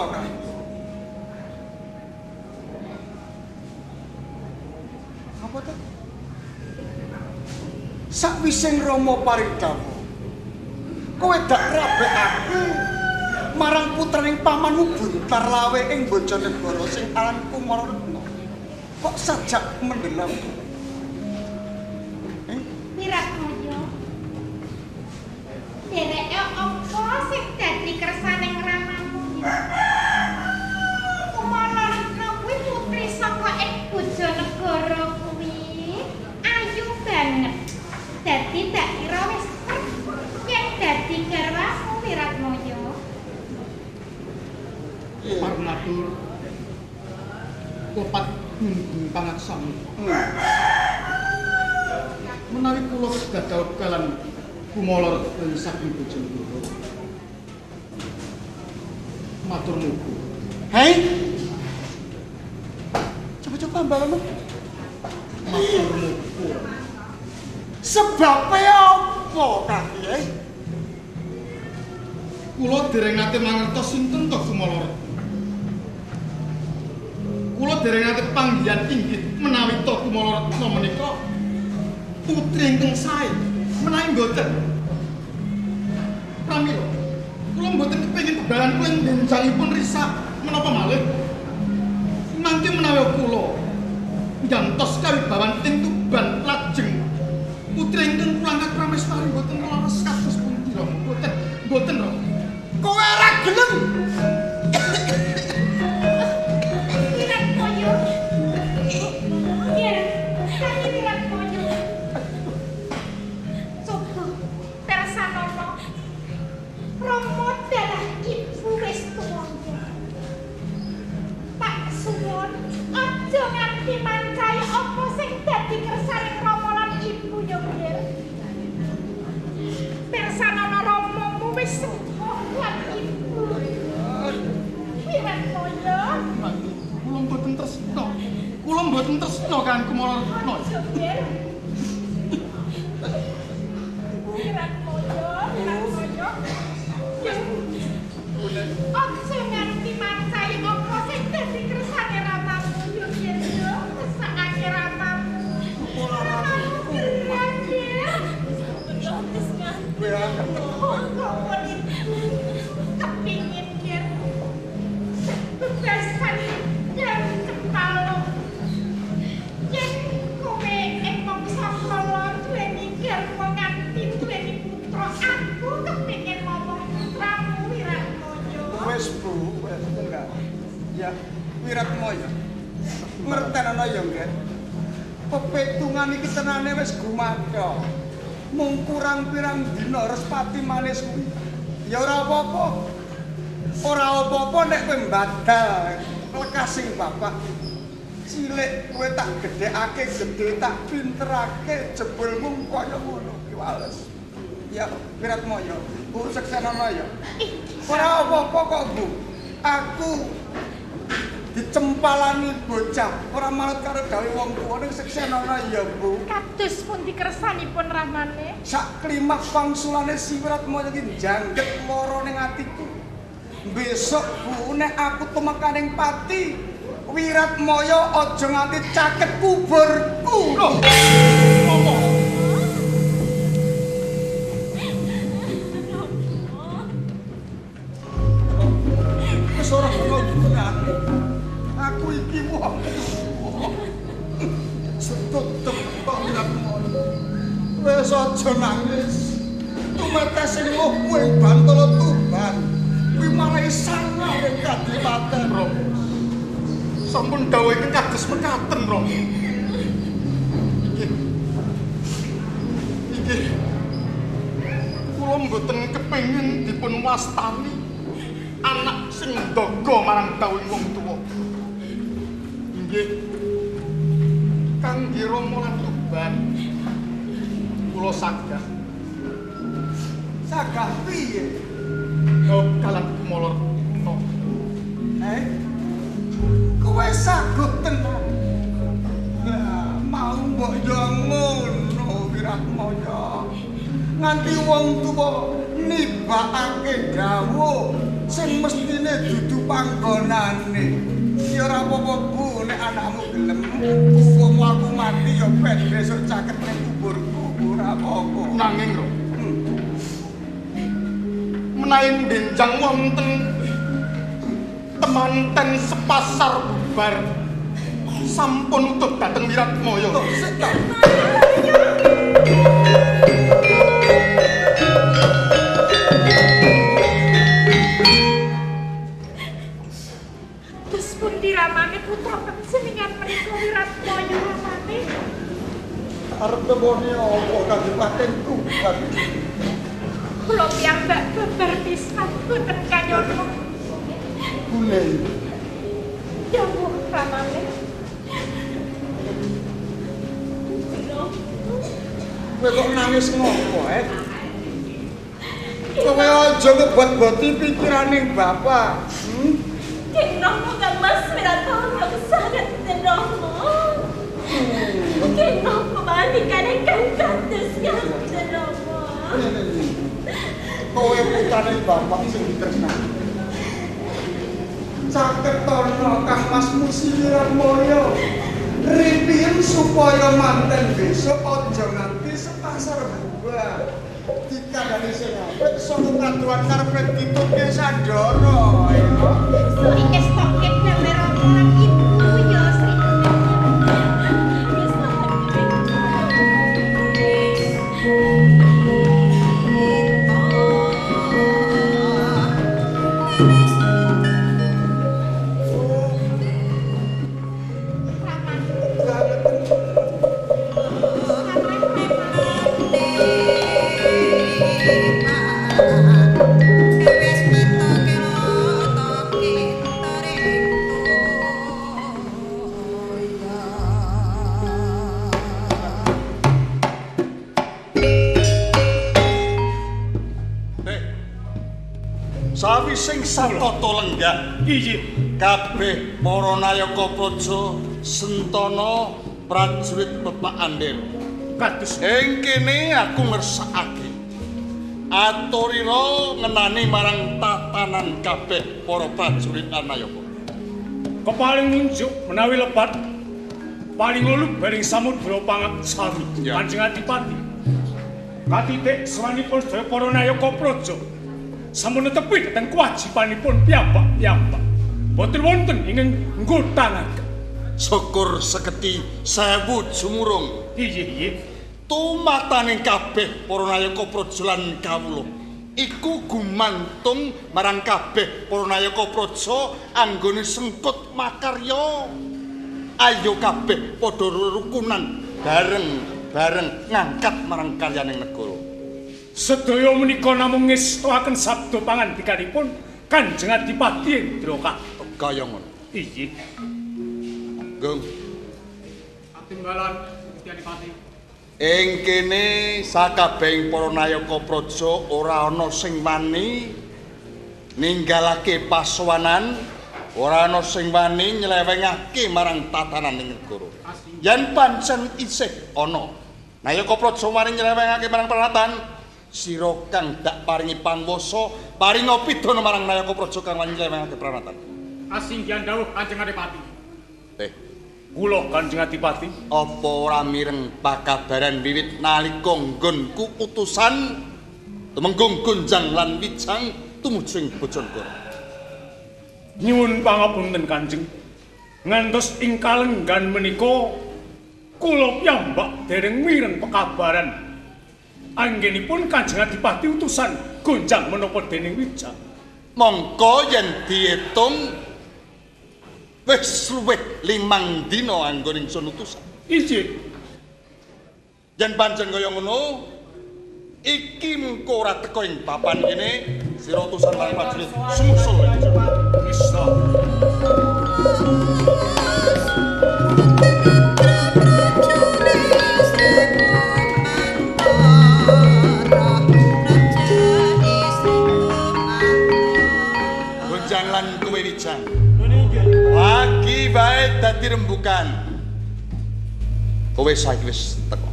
Apa to? Sakwise Rama paring dawuh, kowe dak rabekake marang putraning pamanmu Buntar Lawe ing Bojonegara sing aran Kumalaretna. Kok sajak mendelam? Wiratmoyo. Dereke apa sing dadi kersaning ramamu? Kumalaretna kuwi putri saka ing Bojonegara kuwi ayu banget. Dadi tak kira wis yen dadi garwamu Wiratmoyo. Parnatur lepat gunggung pangaksami. Menawi kula kedah dhaup kalan Kumalaretna saking Bojonegara. Matur muga. Hei. Coba-coba mbakmu. Matur muga. Sebabe apa Kaki? Kula dereng nate mangertos sinten to Kumalaretna. Kula dereng nate panggihan inggih menawi to Kumalaretna menika putri ingkang sae. Menawi mboten. Pramila, kula mboten kepengin bebaran kula benjangipun risak menapa malih. Mangke menawi kula ngantos kawibawan ing Tuban lajeng putri ingkang kula angkat prameswari mboten leres kados pundi Rama. Mboten, mboten Rama. Kowe ora gelem. Wiratmoyo. Iya, kaki Wiratmoyo. Coba persanono. Rama dalah ibu wis tuwa. Tak suwun aja nganti mancaya apa sing dadi kersaning Rama lan ibu ya, Nggir. Persanono Ramamu wis sepuh lan ibu. Wiratmoyo. Kula mboten tresna. Kula mboten tresna kan Kumalaretna. Aja, Nggir. Wiratmoyo, Wiratmoyo. Ya, Wiratmaya. Ngertenono ya, Nggih. Pepetungan iki tenane wis gumatha. Mung kurang pirang dina Respati manis kuwi. Ya ora apa-apa. Ora apa-apa nek kowe mbadal lekasing bapak. Cilik kowe tak gedhekake, gedhe tak pinterake, jebulmu kaya ngono ki wales. Ya, Wiratmaya, Bu seksenono ya. Ora apa-apa kok, Bu. Aku dicempalani bocah, ora manut karo dawuh wong tuwa ning seksenono ya, Bu. Kados pundi kersanipun ramane? Sak klimak pangsulane si Wiratmaya iki jangget lara ning atiku. Besok, Bu, nek aku tumekaning pati, Wiratmaya aja nganti caket kuburku. Lho, apa? Wis ora ono gunane. Aku iki wong setutup kok Wiratmaya. Wis aja nangis. Tumetes sing luhmu ing Bantala Tuban. Kuwi marai sangar ing kadipaten, Romo. Sampun dawuh ingkang kados mekaten, Romo. Inggih. Inggih. Kula mboten kepengin dipun wastani anak sing ndaga marang dawuhing wong tuwa. Inggih. Kangge Rama lan Tuban kula sagah. Sagah piye? Oh, kalan Kumala Retna. Eh? Kowe saguh tenan. Lah, mau mbok yo ngono Wiratmaya. Nganti wong tuwa nibakake dawuh sing mestine dudu panggonane. Ya ora apa-apa, Bu, nek anakmu gelem upama aku mati ya ben besok caket ning kuburku ora apa-apa. Nanging, Ro. Menawi benjang wonten temanten sepasar bubar sampun utuh dhateng Wiratmaya. Lho, sik ta. Terus pundi ramane putra panjenengan menika Wiratmaya ramane? Arep nemoni apa kadipaten Tuban? Kula piyambak babar pisan boten kanyana. Bune. Dawuh ramane. Kowe kok nangis ngopo, eh? Kowe aja ngebot-boti pikirane bapak. King Romo Kang Mas Wiratmaya sanget den Romo. King Romo mandikane kang kados ngaten Romo. Kowe putrane bapak sing ditresnani. Caketono Kang Mas Musi Wiratmaya. Ripiyen supaya manten besok aja nganti sepasar bubar. Dikandani sing apik saka kaduan karepe ditutke sandara ya. Sri estoke dhewe Romo lan ibu ya Sri. Sing satata lenggah Inggih. Kabeh para nayaka praja sentana prajurit Bapak Andel. Kados ing kene aku ngersakake aturira ngenani marang tatanan kabeh para prajurit lan nayaka. Kepaling ngunjuk menawi lepat paling lulu baring samudra pangapsari Kanjeng Adipati. Katitik sawanipun sedaya para nayaka praja sampun netepi dhateng kewajibanipun piyambak-piyambak. Boten wonten ingkang nggutangaken. Syukur seketi sewu jumurung. Inggih, inggih. Tumatane kabeh para nayaka praja lan kawula Iku gumantung marang kabeh para nayaka praja anggone sengkut makarya. Ayo kabeh padha rukunan bareng-bareng ngangkat marang karyaning negara. Sedaya menika namung ngestoaken sabda pangandikanipun Kanjeng Adipati Indra Katong. Kaya ngono. Inggih. Gong. Katimbalan Gusti Adipati. Ing kene sakabehing para nayaka praja ora ana sing wani ninggalake pasowanan, ora ana sing wani nylewengake marang tatananing negara. Yen pancen isih ana nayaka praja wani nylewengake marang pranatan, sira kang dak paringi panguwasa paringa pidana marang nayaka praja kang wani nylewengake pranatan. Asinggihan dawuh Kanjeng Adipati. Kula Kanjeng Adipati, apa ora mireng pakabaran wiwit nalika nggonku utusan tumenggung Gonjang lan Wijang tumuju ing Bojonegoro? Nyuwun pangapunten Kanjeng, ngantos ing kalenggan menika kula piyambak dereng mireng pekabaran anggenipun Kanjeng Adipati utusan Gonjang menapa dening Wijang. Mongko yen diitung wis luwih 5 dina anggone ingsun utusan. Inggih. Yen pancen kaya ngono, iki mengko ora teka ing papan kene, sira utusan lan prajurit sumusul. Krishna. Gonjang lan kowe Wijang. Lagi bae dadi rembukan. Kowe saiki wis teko.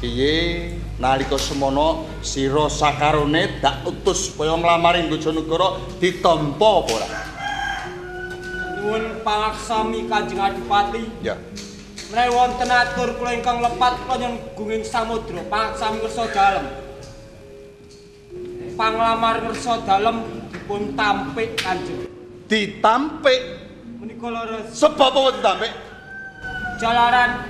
Piye nalika semono sira sakarone dak utus supaya nglamari Bojonegoro ditampa apa ora? Nyuwun pangaksami Kanjeng Adipati. Ya. Menawi wonten atur kula ingkang lepat kula nyuwun gunging samudra pangaksami ngersa dalem. Panglamar ngersa dalem dipun tampik Kanjeng. Ditampik menika leres. Sebab apa ditampik? Jalaran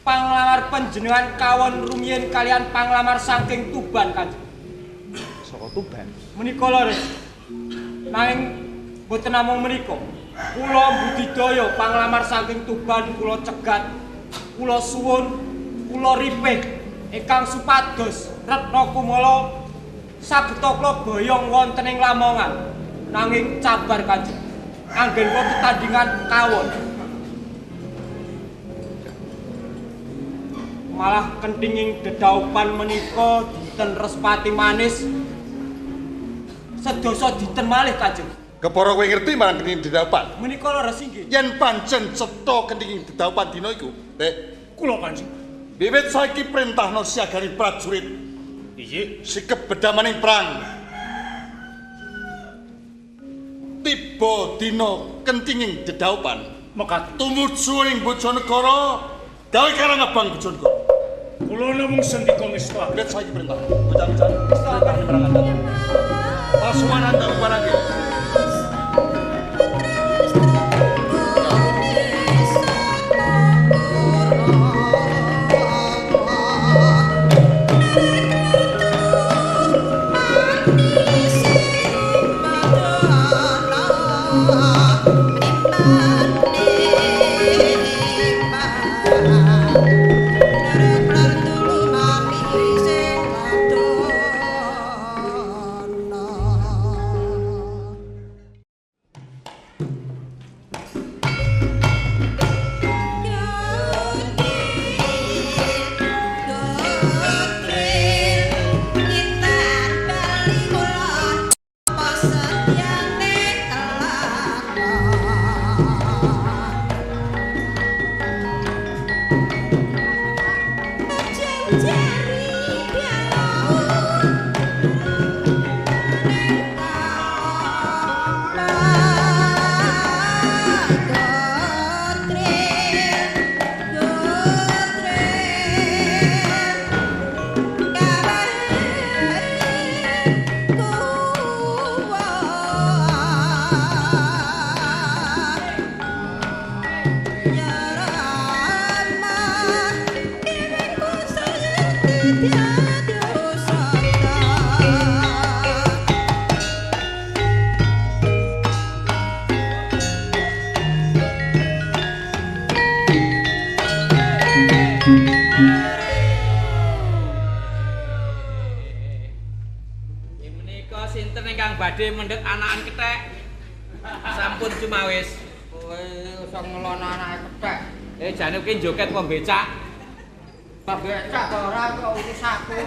panglamar panjenengan kawon rumiyin kalian panglamar saking Tuban Kanjeng. Saka Tuban? Menika leres. Nanging boten namung menika. Kula budidaya panglamar saking Tuban kula cegat, kula suwun, kula ripih ingkang supados Retna Kumala sageta kula boyong wonten ing Lamongan. Nanging cabar Kanjeng, anggen kula tetandhingan kawon. Malah kenthinging dedhaupan menika dinten Respati Manis sedasa dinten malih Kanjeng. Kepara kowe ngerti marang kenthinging dedhaupan? Menika leres inggih. Yen pancen cetha kenthinging dedhaupan dina iku, kula Kanjeng. Wiwit saiki printahna siagani prajurit. Inggih. Sikep bedamaning perang. Tiba dina kenthinging dedhaupan mekaten tumuju ing Bojonegoro gawe karang abang Bojonegoro. Kula namung sendika ngestakaken. Wit saiki perintah. Bocah-bocah ngestakaken marang anda. Pasuwanan ta ubarake. badhe mendhet anakan kethek. Sampun cumawis. Kowe iso ngelono anake kethek. Jane ki joget apa becak? Becak ora kok urusanku.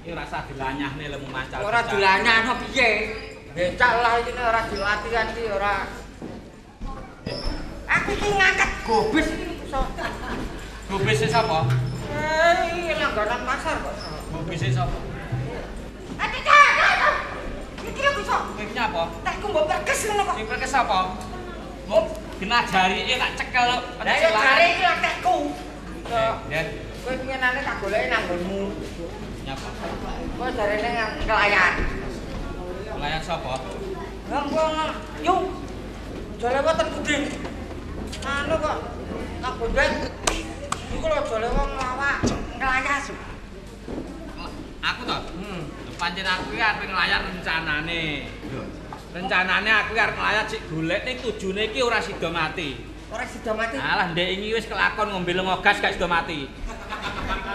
Iki ora usah dilanyahne lemu macal. Ora dilanyahno piye? Becak lah iki ora dilatihan iki ora. Aku iki ngangkat gobis iki iso. Gobise sapa? Iki langganan pasar kok. Gobise sapa? Iki lho iso. Kowe nyapa? Tekku mbok perkes ngono kok. Sing perkes sapa? Mbok genah jarike tak cekel. Lah ya jare iki lho tekku. Yen kowe pengenane tak goleki nang nggonmu. Nyapa? Kowe jarene ngelayan. Ngelayan sapa? Lah engko yo. Jale wonten pundi? Anu kok nang bondet. Iku lho jale wong lawak nglayas. Aku to? Pancen aku iki arep nglayar rencanane. Rencanane aku arep nglayar sik golek ning tujune iki ora sida mati. Ora sida mati. Alah ndek ingi wis kelakon ngombe lenga gas gak sida mati.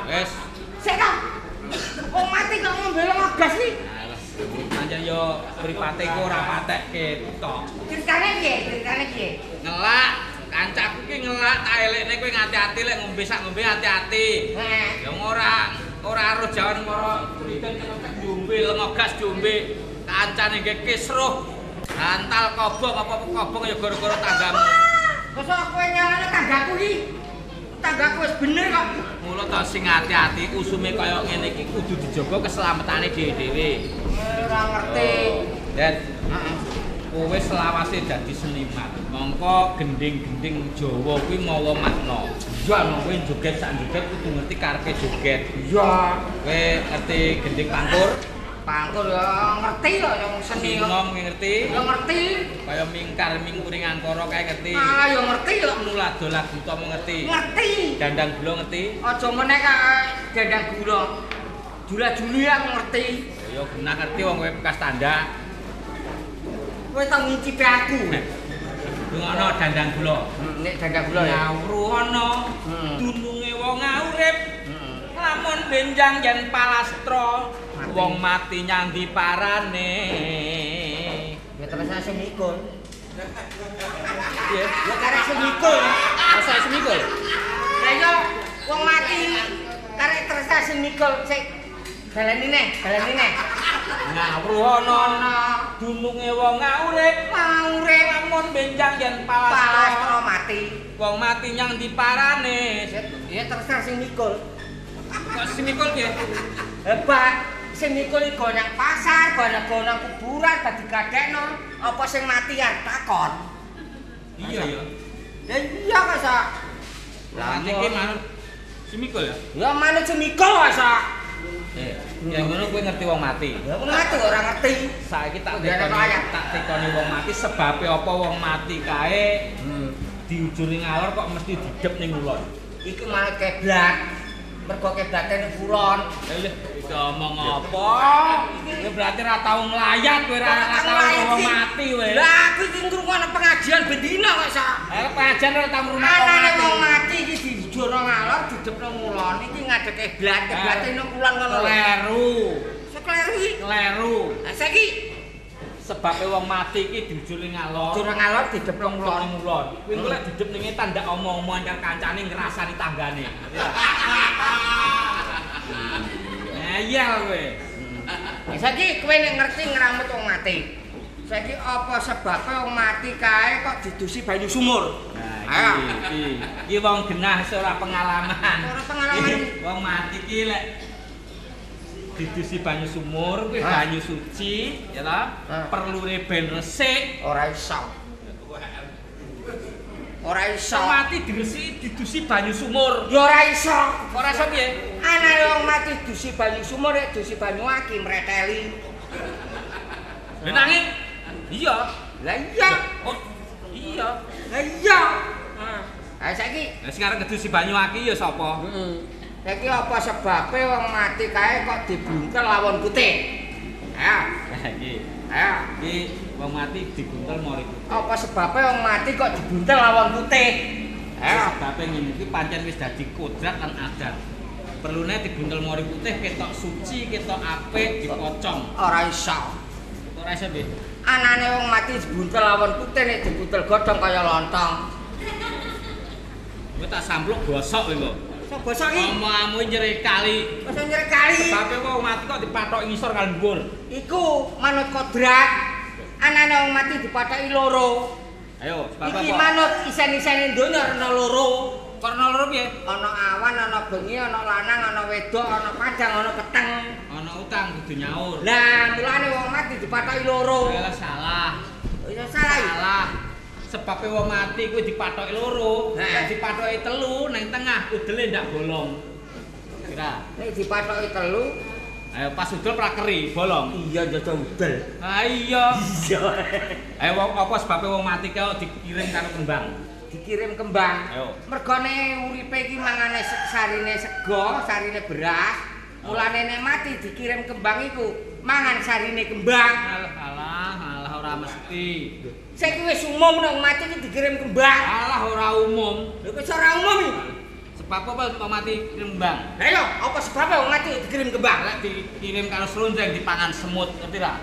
Wis. Sik ta. Wong mati kok ngombe lenga gas iki. Alah, pancen yo mripate iku ora patek ketok. Ceritane piye? Ceritane piye? Ngelak, kancaku ki ngelak tak elekne kowe ngati-ati lek ngombe sak ngombe ati-ati. Heeh. Ya ora arep jawan mara criten ceneng diombe lenga gas diombe kancane nggih kisruh bantal kobong apa-apa kobong ya gara-gara tanggamu. Mosok kowe nyalane tanggaku iki? Tanggaku wis bener kok. Mula to sing ati-ati usume kaya ngene iki kudu dijaga keselamatane dhewe-dhewe. Ora ngerti. Den, heeh. Kowe selawase dadi seniman. Mongko gending-gending Jawa kuwi mawa makna. Iya, kowe joget sak joget kudu ngerti karepe joget. Iya. Kowe ngerti gending pangkur? Pangkur ya ngerti kok yang seni. Sinom ngerti? Ya ngerti. Kaya mingkar mingkuring angkara kae ngerti. Ah ya ngerti kok. Nulado lagu tomo ngerti. Ngerti. Dandang gula ngerti? Aja meneh kok dandang gula. Jula-juli aku ngerti. Ya genah ngerti wong kowe bekas tanda. Kowe tau ngicipi aku. Ngono dandang gula. Nek dandang gula ya. Ngawruh ana dununge wong urip. Lamun benjang yen palastra, wong mati nyandi parane. Ya terus saya semikul. Piye? Ya karek semikul. Masa semikul? Lah iya wong mati karek terus saya semikul sik baleni neh, baleni neh. Ngawruh ana dununge wong urip, urip lamun benjang yen palastra mati. Wong mati nyang ndi parane. Ya terus sing mikul. Kok sing mikul piye? Hebat, sing mikul iki go nang pasar, go nang kuburan, dadi gadekno. Apa sing mati arep takon? Iya ya. Ya iya kok, Sok. Lah iki manut sing mikul ya? Ya manut sing mikul kok, Sok. Ya ngono kowe ngerti wong mati. Ya wong mati ora ngerti. Saiki tak tekoni wong mati sebabe apa wong mati kae diujuri ngalor kok mesti didep ning ngulon. Iki manut keblat. Mergo keblate ning kulon. Lha iki omong apa? Kowe berarti ora tau nglayat, kowe ora tau wong mati kowe. Lah aku iki ngrungokno pengajian bendina kok, Sok. Lah pengajian ora tau ngrungokno wong mati. Anane wong mati iki dijono ngalor didepno ngulon iki ngadeg keblat, keblate nang kulon ngono lho. Kleru. Sekleru iki. Kleru. Lah saiki sebabe wong mati iki diujuli ngalor. Jur ngalor didepno ngulon. Ngulon. Kuwi engko lek didep ning etan ndak omong-omongan karo kancane ngrasani tanggane. Ngeyel kowe. Lah saiki kowe nek ngerti ngramut wong mati. Saiki apa sebabe wong mati kae kok didusi banyu sumur? Nah, iki iki wong genah ora pengalaman. Ora pengalaman. Wong mati iki lek didusi banyu sumur kuwi banyu suci ya ta, perlune ben resik. Ora iso. Ora iso. Mati diresiki didusi banyu sumur. Ya ora iso. Ora iso piye? Anane wong mati didusi banyu sumur nek didusi banyu aki mreteli. Lha nanging iya. Lah iya. Oh, iya. Lah iya. Ha saiki lah sing arep ngedusi banyu aki ya sapa? Heeh. Saiki apa sebabe wong mati kae kok dibuntel lawon putih? Ayo. Iki. Ayo. Iki wong mati dibuntel mori putih. Apa sebabe wong mati kok dibuntel lawon putih? Ayo. Sebabe ngene iki pancen wis dadi kodrat lan adat. Perlune dibuntel mori putih ketok suci, ketok apik, dipocong. Ora iso. Ora iso piye? Anane wong mati dibuntel awon putih nek dibuntel godhong kaya lontong. Kowe tak sampluk bosok kowe kok. Sok bosok iki. Omonganmu nyere kali. Wis nyere kali. Sebabe wong mati kok dipathoki ngisor kali dhuwur. Iku manut kodrat. Anane wong mati dipathoki loro. Ayo, sebab apa? Iki manut isen-isene donya ana loro. Karena loro piye? Ana awan, ana bengi, ana lanang, ana wedok, ana padang, ana peteng. Ana utang kudu nyaur. Lah, mulane wong mati dipathoki loro. Lah salah. Ya salah. Salah. Sebabe wong mati kuwi dipathoki loro, nek dipathoki telu nang tengah udele ndak bolong. Kira. Nek dipathoki telu, ayo pas udel prakeri bolong. Iya njajah udel. Ha iya. Iya. Ayo apa sebabe wong mati kok dikirim karo kembang? Dikirim kembang. Ayo. Mergone uripe iki mangane sarine sego, sarine beras. Mulane nek mati dikirim kembang iku mangan sarine kembang. Alah alah, alah ora mesti. Saiki wis umum nek mati iki dikirim kembang. Alah ora umum. Lho kok ora umum iki? Sebab apa wong mati kembang? Lah iya, apa sebabe wong mati dikirim kembang? Lek dikirim karo slonjeng dipangan semut, ngerti ra?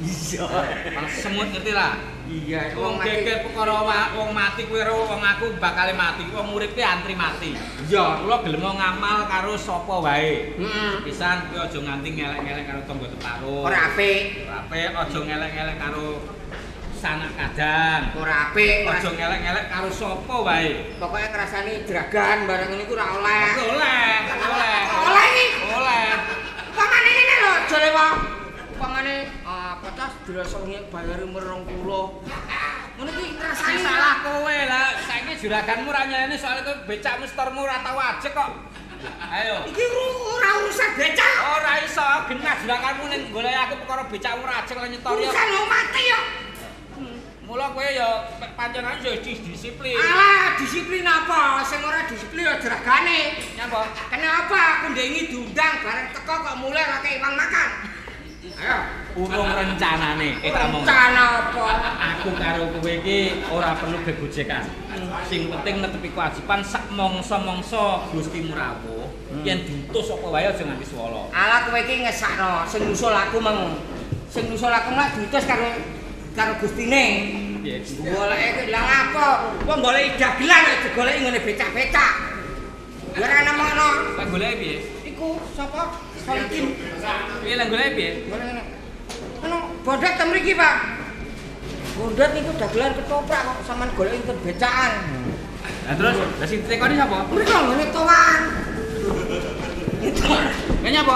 Iya. Pangan semut ngerti ra? Iya, wong geger perkara wong mati kuwi ro wong aku bakal mati, wong urip ki antri mati. Iya, kula gelem ngamal karo sapa wae. Heeh. Pisan kuwi aja nganti ngelek-ngelek karo tangga teparo. Ora apik. Ora apik, aja ngelek-ngelek karo sanak kadang. Ora apik, aja ngelek-ngelek karo sapa wae. Pokoke ngrasani jeragan barang ngene iku ora oleh. Oleh, oleh. Oleh iki. Oleh. Upamane ngene lho, aja lewa. Upamane apa tas dirasani bayar umur 20. Ngono iki ngrasani salah kowe lah. Saiki juraganmu ora nyelene soalé kowe becakmu setormu ora tau ajek kok. Ayo. Iki ora urusan becak. Ora iso genah juraganmu ning golek aku perkara becakmu ora ajek lan nyetor. Urusan wong mati yo. Mula kowe ya panjenengan ya disiplin. Alah, disiplin apa? Sing ora disiplin ya juragane. Nyapa? Kenapa aku ndengi diundang bareng teko kok mulai ora kei uang makan? Ayo, urung rencanane, tak omong. Rencana apa? Aku karo kowe iki ora perlu gegojekan. Sing penting netepi kewajiban sak mangsa-mangsa Gusti Murawuh yen diutus apa wae aja nganti swala. Alah kowe iki ngesakno, sing nyusul aku meng. Sing nyusul aku lak diutus karo Gustine. Piye? Goleke kuwi lha ngapa? Wong goleki dagelan kok digoleki ngene becak-becak. Ya ora nemokno. Lah goleke piye? Iku sapa? Solikin. Piye lah goleke piye? Golek ngene. Anu bondet ten mriki, Pak. Bondet niku dagelan ketoprak kok sampean goleki ten becakan. Lah terus, lah sing ditekoni sapa? Mriko ngene towan. Itu. Lah nyapa?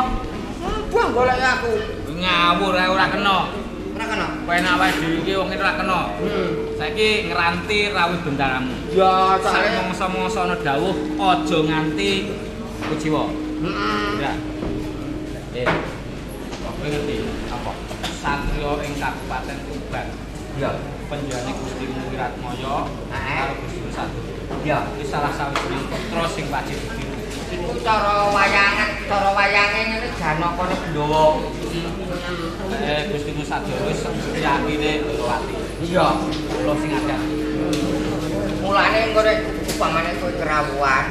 Mbuh goleki aku. Ngawur ae ora kena. Ora kena. Penak wae dhewe iki wong ora kena. Saiki ngranti rawuh bendaramu. Ya, sak mangsa-mangsa ana dawuh aja nganti kuciwa. Heeh. Ya. Kowe ngerti apa? Satria ing Kabupaten Tuban. Ya, panjenengane Gusti Wiratmaya karo Gusti Sadoro. Ya, iki salah sawijining putra sing wajib ditiru. Iku cara wayangan, cara wayange ngene Janakane Pandhawa. Gusti Sadoro wis yakine Ndorowati. Iya, kula sing adat. Mulane engko nek upamane kowe kerawuhan,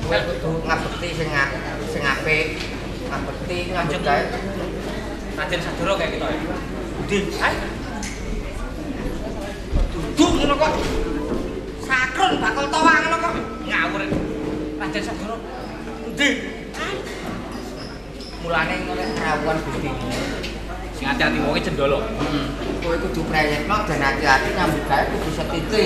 kowe kudu ngabekti sing apik, ngabekti nyambut gawe. Raden Sadoro kayak kita ya. Budi, ayo. Duduk ngono kok. Sakrun bakal towa ngono kok. Ngawur. Raden Sadoro. Endi? Mulane ngono kerawuhan Gustimu. Sing ati-ati wonge cendolo. Heeh. Kowe kudu prayitno dan hati-hati nyambut gawe kudu setiti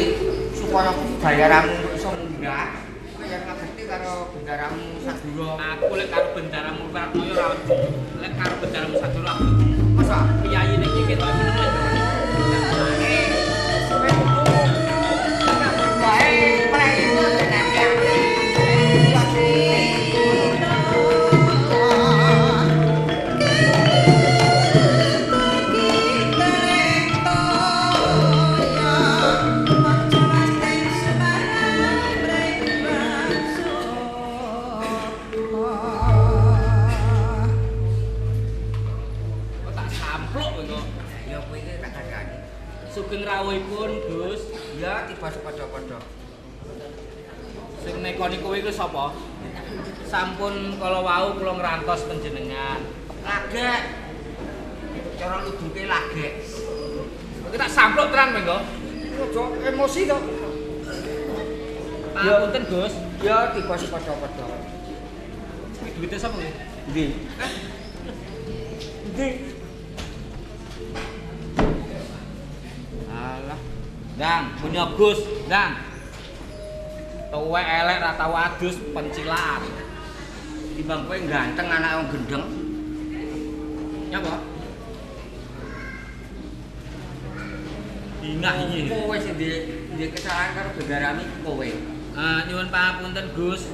supaya bayaranmu iso munggah. Kowe yen ngabekti karo bendaramu Saduro. Aku lek karo bendaramu Wiratmaya ora wedi. Lek karo bendaramu Sadoro aku. Masa piyayi niki ketok meneng. Kowe kudu nyambut gawe prayitno dan hati-hati. Sugeng rawuhipun, Gus. Ya, tiba sepadha-padha. Sing nekoni kowe iku sapa? Sampun kala wau kula ngrantos panjenengan. Lagek. Cara luduke lagek. Kowe tak sampluk tenan mengko. Aja emosi to. Pangapunten, Gus. Ya tiba padha-padha. Kuwi duwite sapa kuwi? Ndi? Ndi? Alah. Ndang, punya Gus, ndang. Tuwek elek ra tau adus pencilaan. Timbang kowe ganteng anak wong gendeng. Nyapa? Ingah iki. Kowe sing ndek kesalahan karo Bendarami kowe. Nyuwun pangapunten, Gus.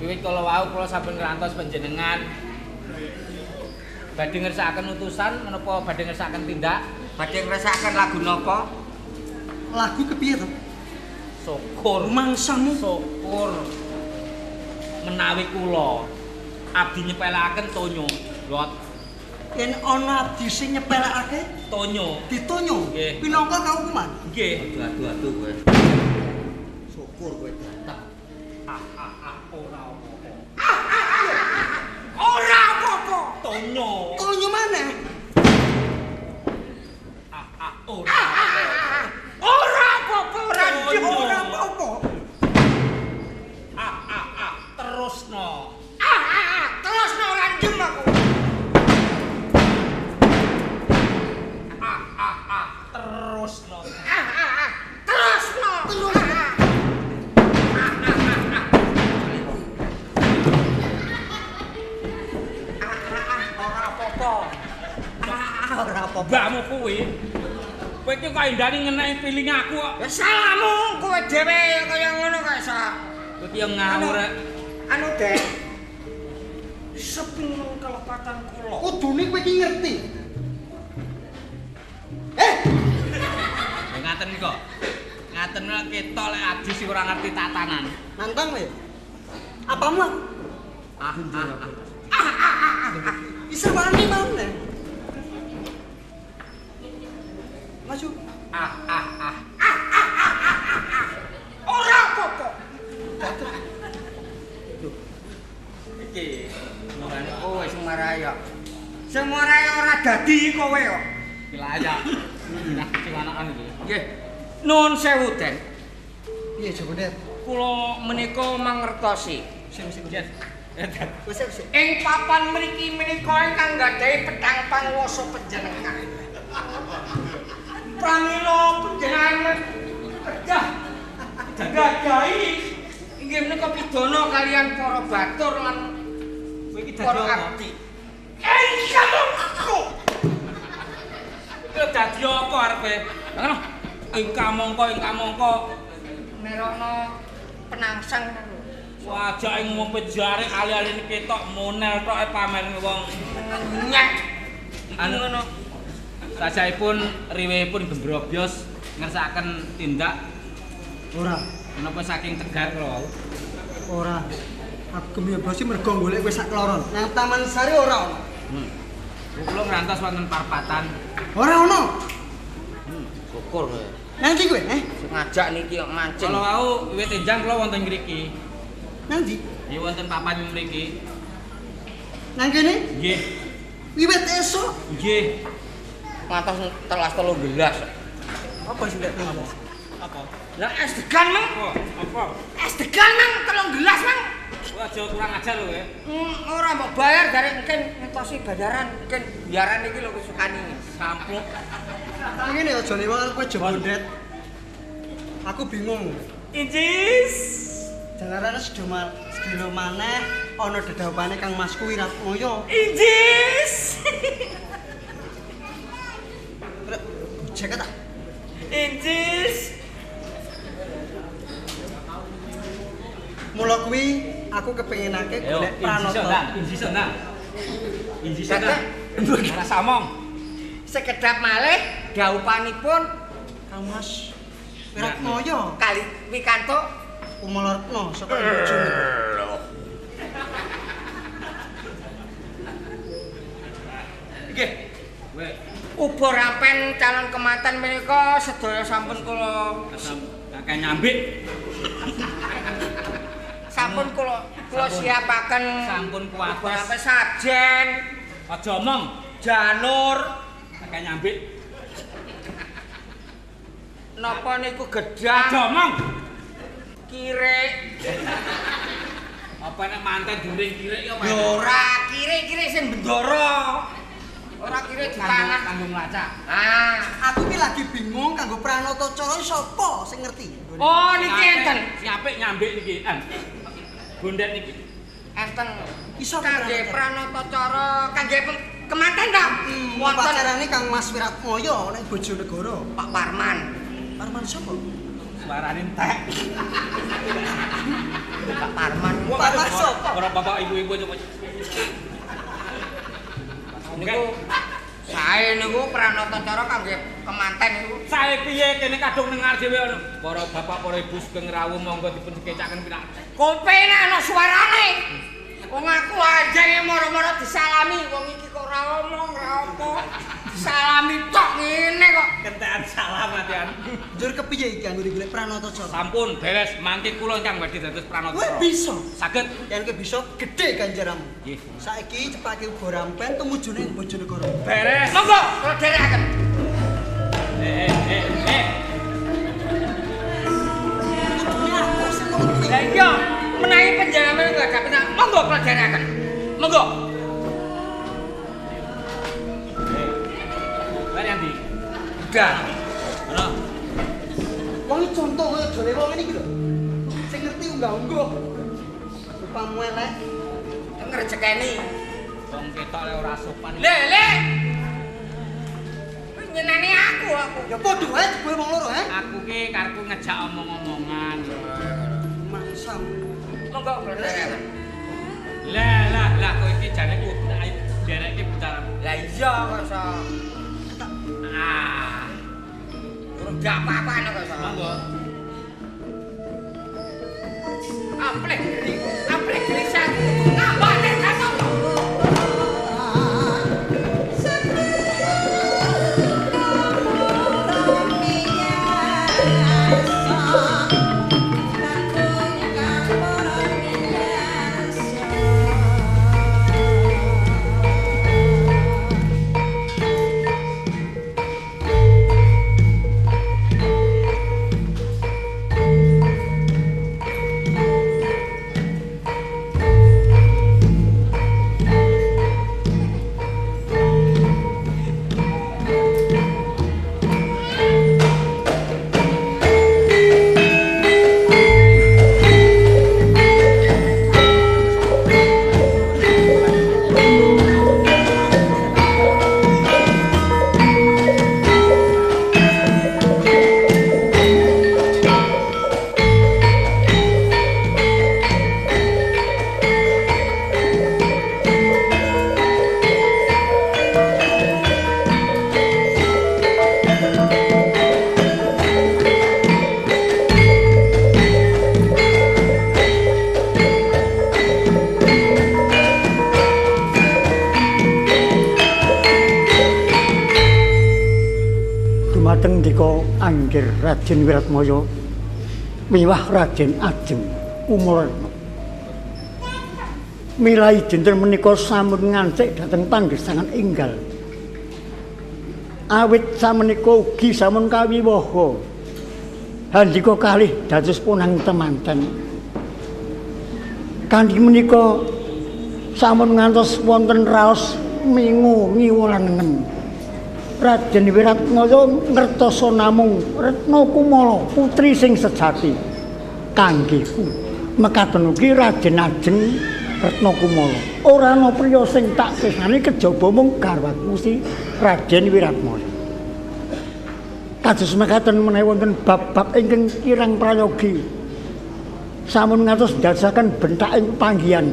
Wiwit kala wau kula sampun ngrantos panjenengan. Badhe ngersakaken utusan menapa badhe ngersakaken tindak? Badhe ngersakaken lagu napa? Lagu kepiye to? Syukur mangsamu syukur. Menawi kula abdi nyepelekaken tonyo. Lot. Yen ana abdi sing nyepelekake tonyo, ditonyo. Pinangka kaukuman? Nggih. Aduh kowe. Syukur kowe dateng. Ora apa-apa. Ora apa-apa. Tonyo. Tonyo maneh? Ora. Ora apa-apa, ora ora apa-apa. Terusno. Terusno ora ndem aku. Terusno. Terusno. Ora apa-apa. Ora apa-apa. Mbakmu kuwi. Kowe iki kok endani ngeneki piling aku kok. Ya salahmu kowe dhewe kaya ngono kok iso. Kowe iki yo ngawur rek. Anu Dek. Sepi nang kelepatan kula. Kudune kowe iki ngerti. Ngaten kok. Ngaten lek ketok lek abdi sing ora ngerti tatanan. Nantang kowe. Apamu aku? Isa wani maneh. Maju. Ora apa-apa. Iki ngene kowe sing marai kok. Sing marai ora dadi kowe kok. Wilayah. Nah, sing anakan iki. Nggih. Nuwun sewu, Den. Piye Jogonet? Kula menika mangertosi. Sing. Wis. Ing papan mriki menika ingkang nggadahi pedhang panguwasa panjenengan. Pramila panjenengan kedah nggadahi inggih menika pidana kalian para batur lan kowe iki dadi apa? Abdi. Ingkang Iki dadi apa arepe? Ngono. Ingkang mongko merokno penangsang. Wajake ngomong jare ali-aline ketok monel tok pamer wong. Nyek. Anu ngono. Sajaipun riwehipun gembrobyos ngersakaken tindak ora. Menapa saking tegar kula wau? Ora. Aku gembrobos mergo golek kowe sak kloron. Nang Taman Sari ora ono. Kula ngrantos wonten parpatan. Ora ono. Syukur kowe. Nang ndi kowe, eh? Sing ngajak niki kok mancing. Kala wau wiwit enjang kula wonten ngriki. Nang ndi? Nggih wonten papan mriki. Nang kene? Nggih. Wiwit esuk? Nggih. Ngantos telas 3 gelas. Apa sing nek apa? Apa? Lah es degan, Mang. Apa? Es degan, Mang, 3 gelas, Mang. Wah, aja kurang ajar lho kowe. Ora mbok bayar garek mungkin ngetosi bayaran, mungkin biaran iki lho kesukani. Sampluk. Ngene aja liwat kowe aja gondret. Aku bingung. Injis. Jalarane sedina maneh ana dedhawupane Kang Masku Wiratmoyo. Injis. Bujek ta? Injis. Mula kuwi aku kepinginake golek pranata. Injis ndang. Injis ndang. Ora samong. Sekedap malih dhawupanipun Kang Mas Wiratmoyo kali wikantuk Kumala Retna saka bojone. Nggih. Uba rampen calon kemanten menika sedaya sampun kula kakek nyambik. Sampun kula siapaken. Sampun kuwatos. Beberapa sajen. Aja omong. Janur. Kakek nyambik. Napa niku gedang? Aja omong. Kirik. Apa nek manten during kirik ya apa? Ya ora, kirik-kirik sing bendara. Ora kirik dipangan kanggo nglacak. Ah, aku iki lagi bingung kanggo Pranata Cara sapa sing ngerti. Oh, niki enten. Sing apik nyambik niki. Bondet niki. Enten. Iso kangge Pranata Cara, kangge kemanten ta? Wonten pacarane Kang Mas Wiratmoyo ning Bojonegoro. Pak Parman. Parman sapa? Suarane entek. Pak Parman. Parman sapa? Para bapak ibu-ibu coba. Niku sae niku Pranata Cara kangge kemanten niku. Sae piye kene kadung nengar dhewe ana. Para bapak para ibu sugeng rawuh monggo dipun sekecaken pinak. Kopene ana suarane. Wong aku anjenge moro-moro disalami wong iki kok ora omong ora apa. Disalami tok ngene kok. Kentekan salam atian. Njur kepiye iki anggone golek Pranata Cara? Sampun beres mangke kula ingkang badhe dados Pranata. Kowe bisa. Saged. Yen kowe bisa gedhe ganjaranmu. Nggih. Saiki cepake uga rampen tumujune ing Bojonegoro. Beres. Monggo kula dherekaken. Kudune aku sing ngono kuwi. Lah iya, menawi panjenengan gak ada penak. Monggo kula dherekaken. Monggo. Mari Andi. Udah. Ana. Wong iki contoh kaya jole wong ngene iki lho. Sing ngerti unggah-ungguh. Rupamu elek, ngrejekeni. Wong ketok lek ora sopan. Le, le. Kowe nyeneni aku. Ya padha wae jebule wong loro, he. Aku ki karepku ngejak omong-omongan. Mangsam. Monggo kula dherekaken. Lah lah lah kowe iki jane kudu ayo nderekke bicara. Lah iya kok iso. Ah. Durung apa-apane kok iso. Monggo. Ampleh geri, ampleh gerisan. Nambah nek katok. Anggir Raden Wiratmaya miwah Raden Ajeng Kumalarna. Milai dinten menika sampun ngancik dhateng panggesangan enggal. Awit samenika ugi sampun kawiwaha. Handika kalih dados punang temanten. Kanthi menika sampun ngantos wonten raos mingu ngiwa lan nengen. Raden Wiratmaya ngertosa namung Retna Kumala putri sing sejati kanggeku. Mekaten ugi Raden Ajeng Retna Kumala. Ora ana priya sing tak tresnani kejaba mung garwaku si Raden Wiratmaya. Kados mekaten menawi wonten bab-bab ingkang kirang prayogi sampun ngantos ndadosaken bentaking panggihan.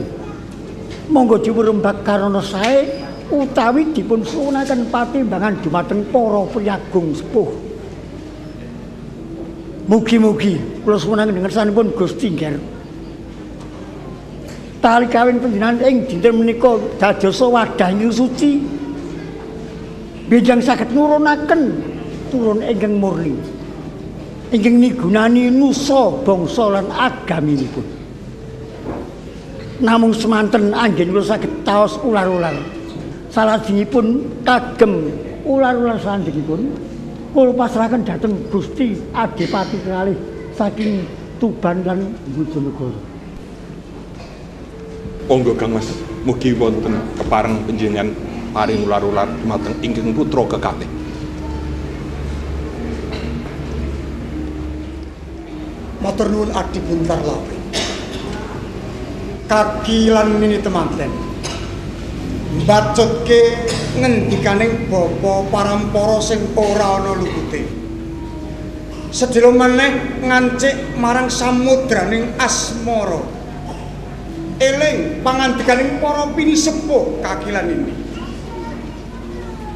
Monggo dipunrembag karana sae utawi dipun suwunaken patimbangan dumateng para priyagung sepuh. Mugi-mugi kula suwunaken ngersanipun Gusti Ngger. Tali kawin panjenengan ing dinten menika dadosa wadah ingkang suci. Benjang saged nurunaken turun ingkang murni. Ingkang migunani nusa bangsa lan agaminipun. Namung semanten anggen kula saged taos ular-ular. Salajengipun kagem ular-ular salajengipun kula pasrahaken dhateng Gusti Adipati kalih saking Tuban lan Bojonegoro. Monggo Kang Mas, mugi wonten kepareng panjenengan paring ular-ular dumateng ingkang putra kekalih. Matur nuwun Adi Buntar Lawe. Kaki lan nini temanten. Mbacutke ngendikaning bapa parampara sing ora ana lupute. Sedhela maneh ngancik marang samudraning asmara. Eling pangandikaning para pinisepuh kaki lan nini.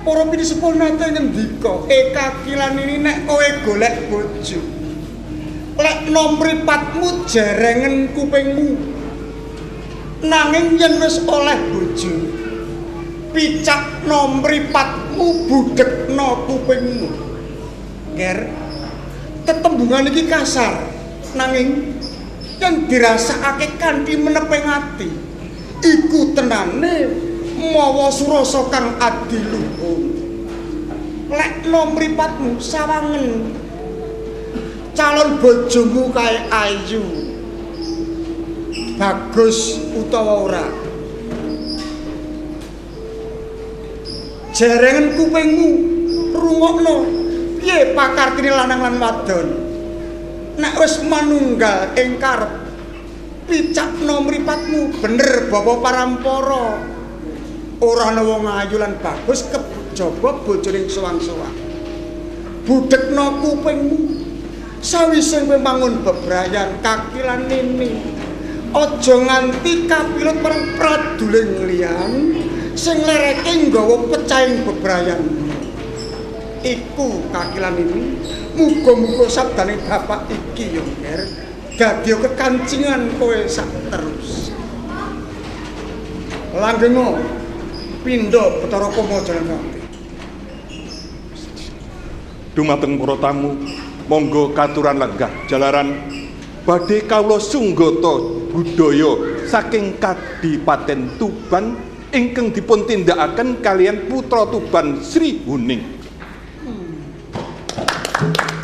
Para pinisepuh nate ngendika, "E kaki lan nini nek kowe golek bojo, lekno mripatmu jerengen kupingmu. Nanging yen wis oleh bojo, picakno mripatmu budhekno kupingmu." Ger, tetembungan iki kasar, nanging yen dirasakake kanthi meneping ati, iku tenane mawa surasa kang adiluhung. Lekno mripatmu sawangen calon bojomu kae ayu, bagus utawa ora. Jerengen kupingmu rungokno piye pakartine lanang lan wadon. Nek wis manunggal ing karep, picakno mripatmu bener bapa parampara. Ora ana wong ayu lan bagus kejaba bojone sowang-sowang. Budhekno kupingmu sawise kowe mangun bebrayan kaki lan nini. Aja nganti kapilut marang praduling liyan sing lereke nggawa pecahing bebrayan. Iku kaki lan nini. Muga-muga sabdane bapak iki ya, Ger, dadi kekancingan kowe sak terus. Langgenga pindha Bathara Kama Jalanwati. Dumateng para tamu, monggo katuran lenggah jalaran badhe kawula sunggata budaya saking Kadipaten Tuban ingkang dipun tindakaken kaliyan putra Tuban Sri Huning. Thank you.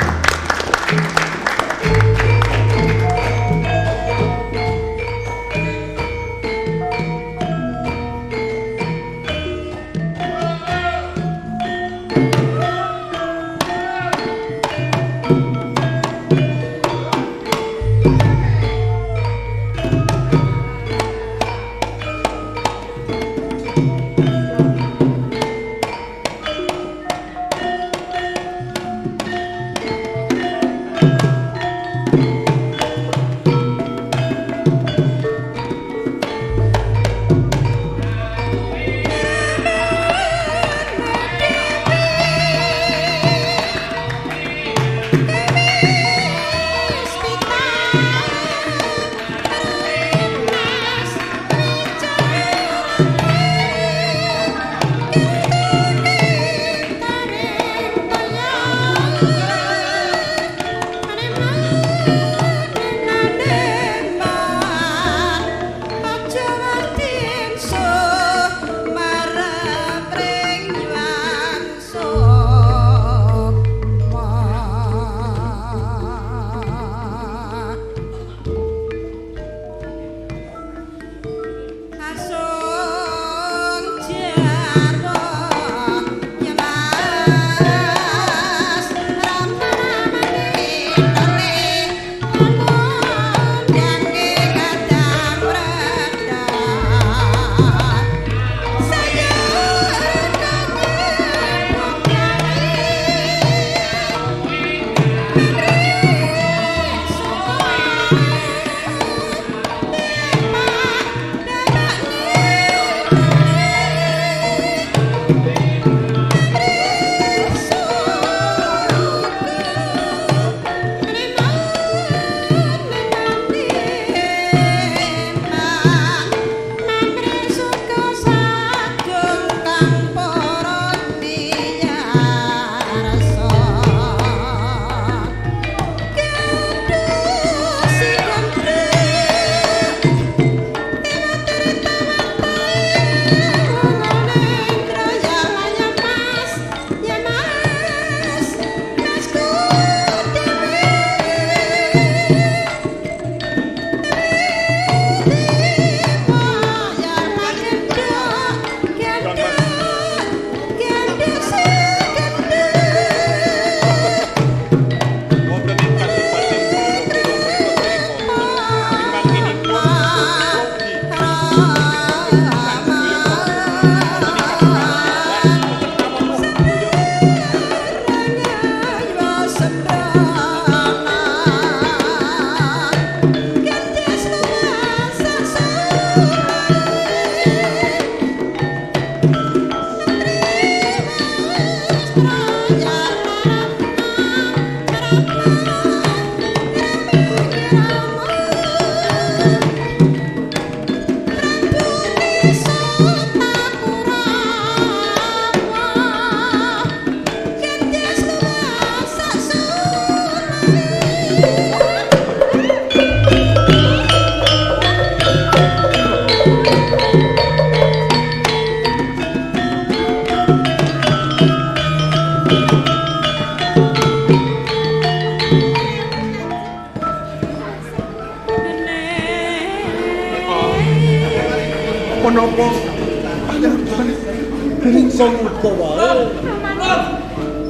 Iso nguga wae.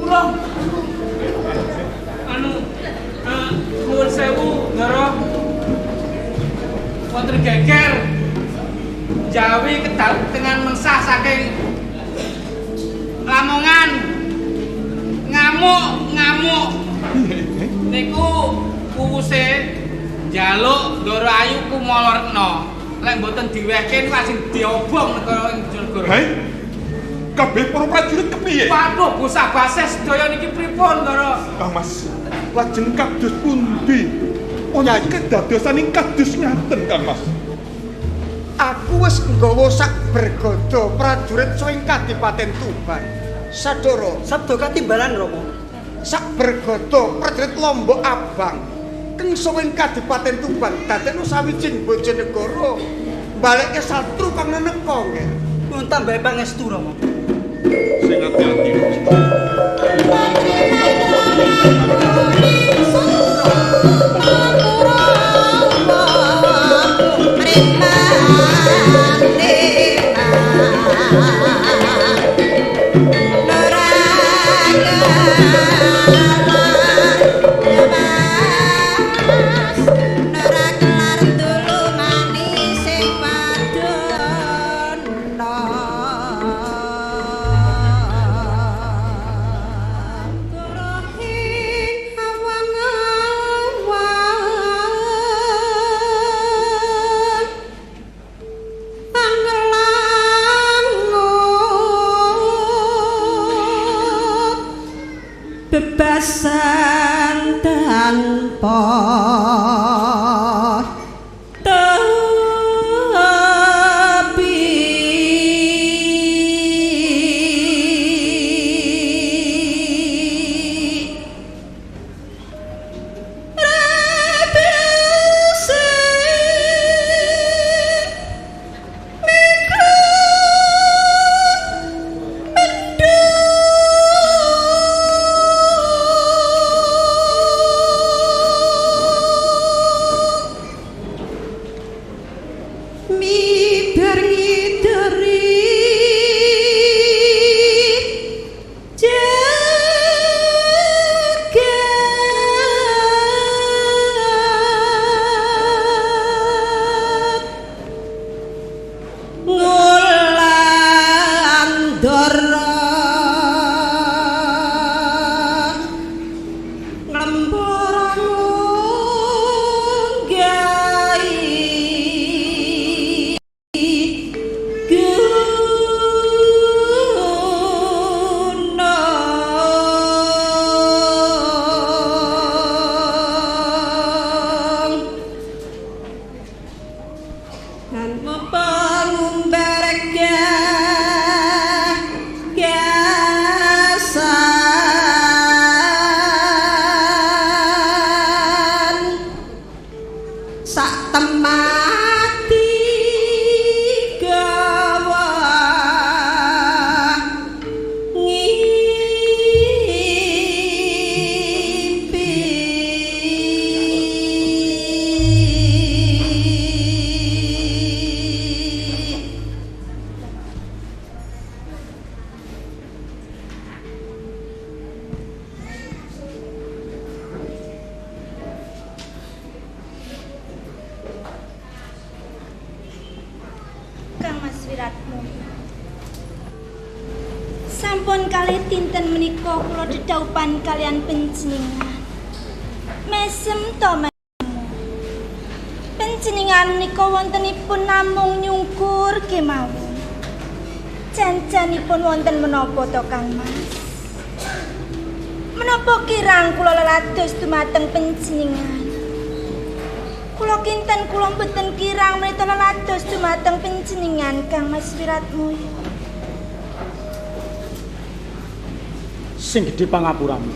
Kula. Anu nuwun sewu, Ndara. Wonten geger. Jawi kedatengan mengsah saking Lamongan. Ngamuk-ngamuk. Niku kuwuse njaluk Ndara Ayu Kumala Retna. Lek mboten diwehke niku ajeng diobong negara ing Bojonegoro. Hei. Kabeh para prajurit kepiye? Waduh, bosah baseh sedaya niki pripun, Ndara? Kang Mas, lajeng kados pundi? Wonten kedadosan ing kados ngaten, Kang Mas. Aku wis nggawa sak bergodo prajurit saking Kadipaten Tuban. Sadoro, sabda katimbalan Rama. Sak bergodo prajurit Lombok Abang. Keng saking Kadipaten Tuban dadekno sawijing Bojonegoro. Balekke satru kang neneka nggih. Nuwun tambahi pangestu Rama. Sing ati-ati. Bebasan tanpa tepi. Sampun kalih dinten menika kula dedhaupan kalian panjenengan. Mesem to memu. Panjenengan menika wontenipun namung nyungkur kemawon. Janjanipun wonten menapa to Kang Mas? Menapa kirang kula lelados dumateng panjenengan? Kula kinten kula mboten kirang menika lelados dumateng panjenengan Kang Mas Wiratmoyo. Sing gedhe pangapuramu.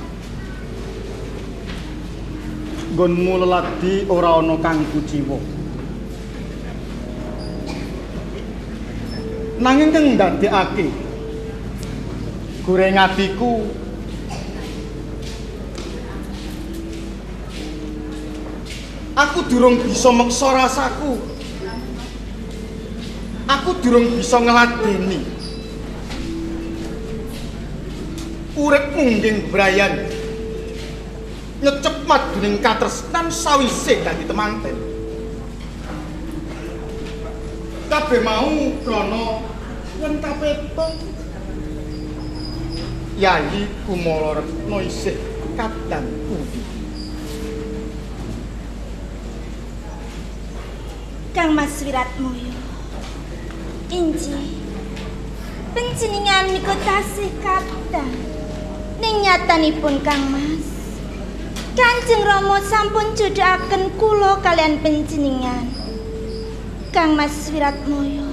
Nggonmu leladi ora ana kang kuciwa. Nanging kang ndadekake goreng atiku aku durung bisa meksa rasaku. Aku durung bisa ngladeni. Urip mungging bebrayan. Nyecep maduning katresnan sawise dadi temanten. Kabeh mau krana yen kapetung Yayi Kumala Retna isih kadangku. Kang Mas Wiratmoyo, injih panjenengan niku tasih kathah. Ning nyatanipun Kang Mas, Kanjeng Rama sampun jodhaken kula kalian panjenengan. Kang Mas Wiratmoyo,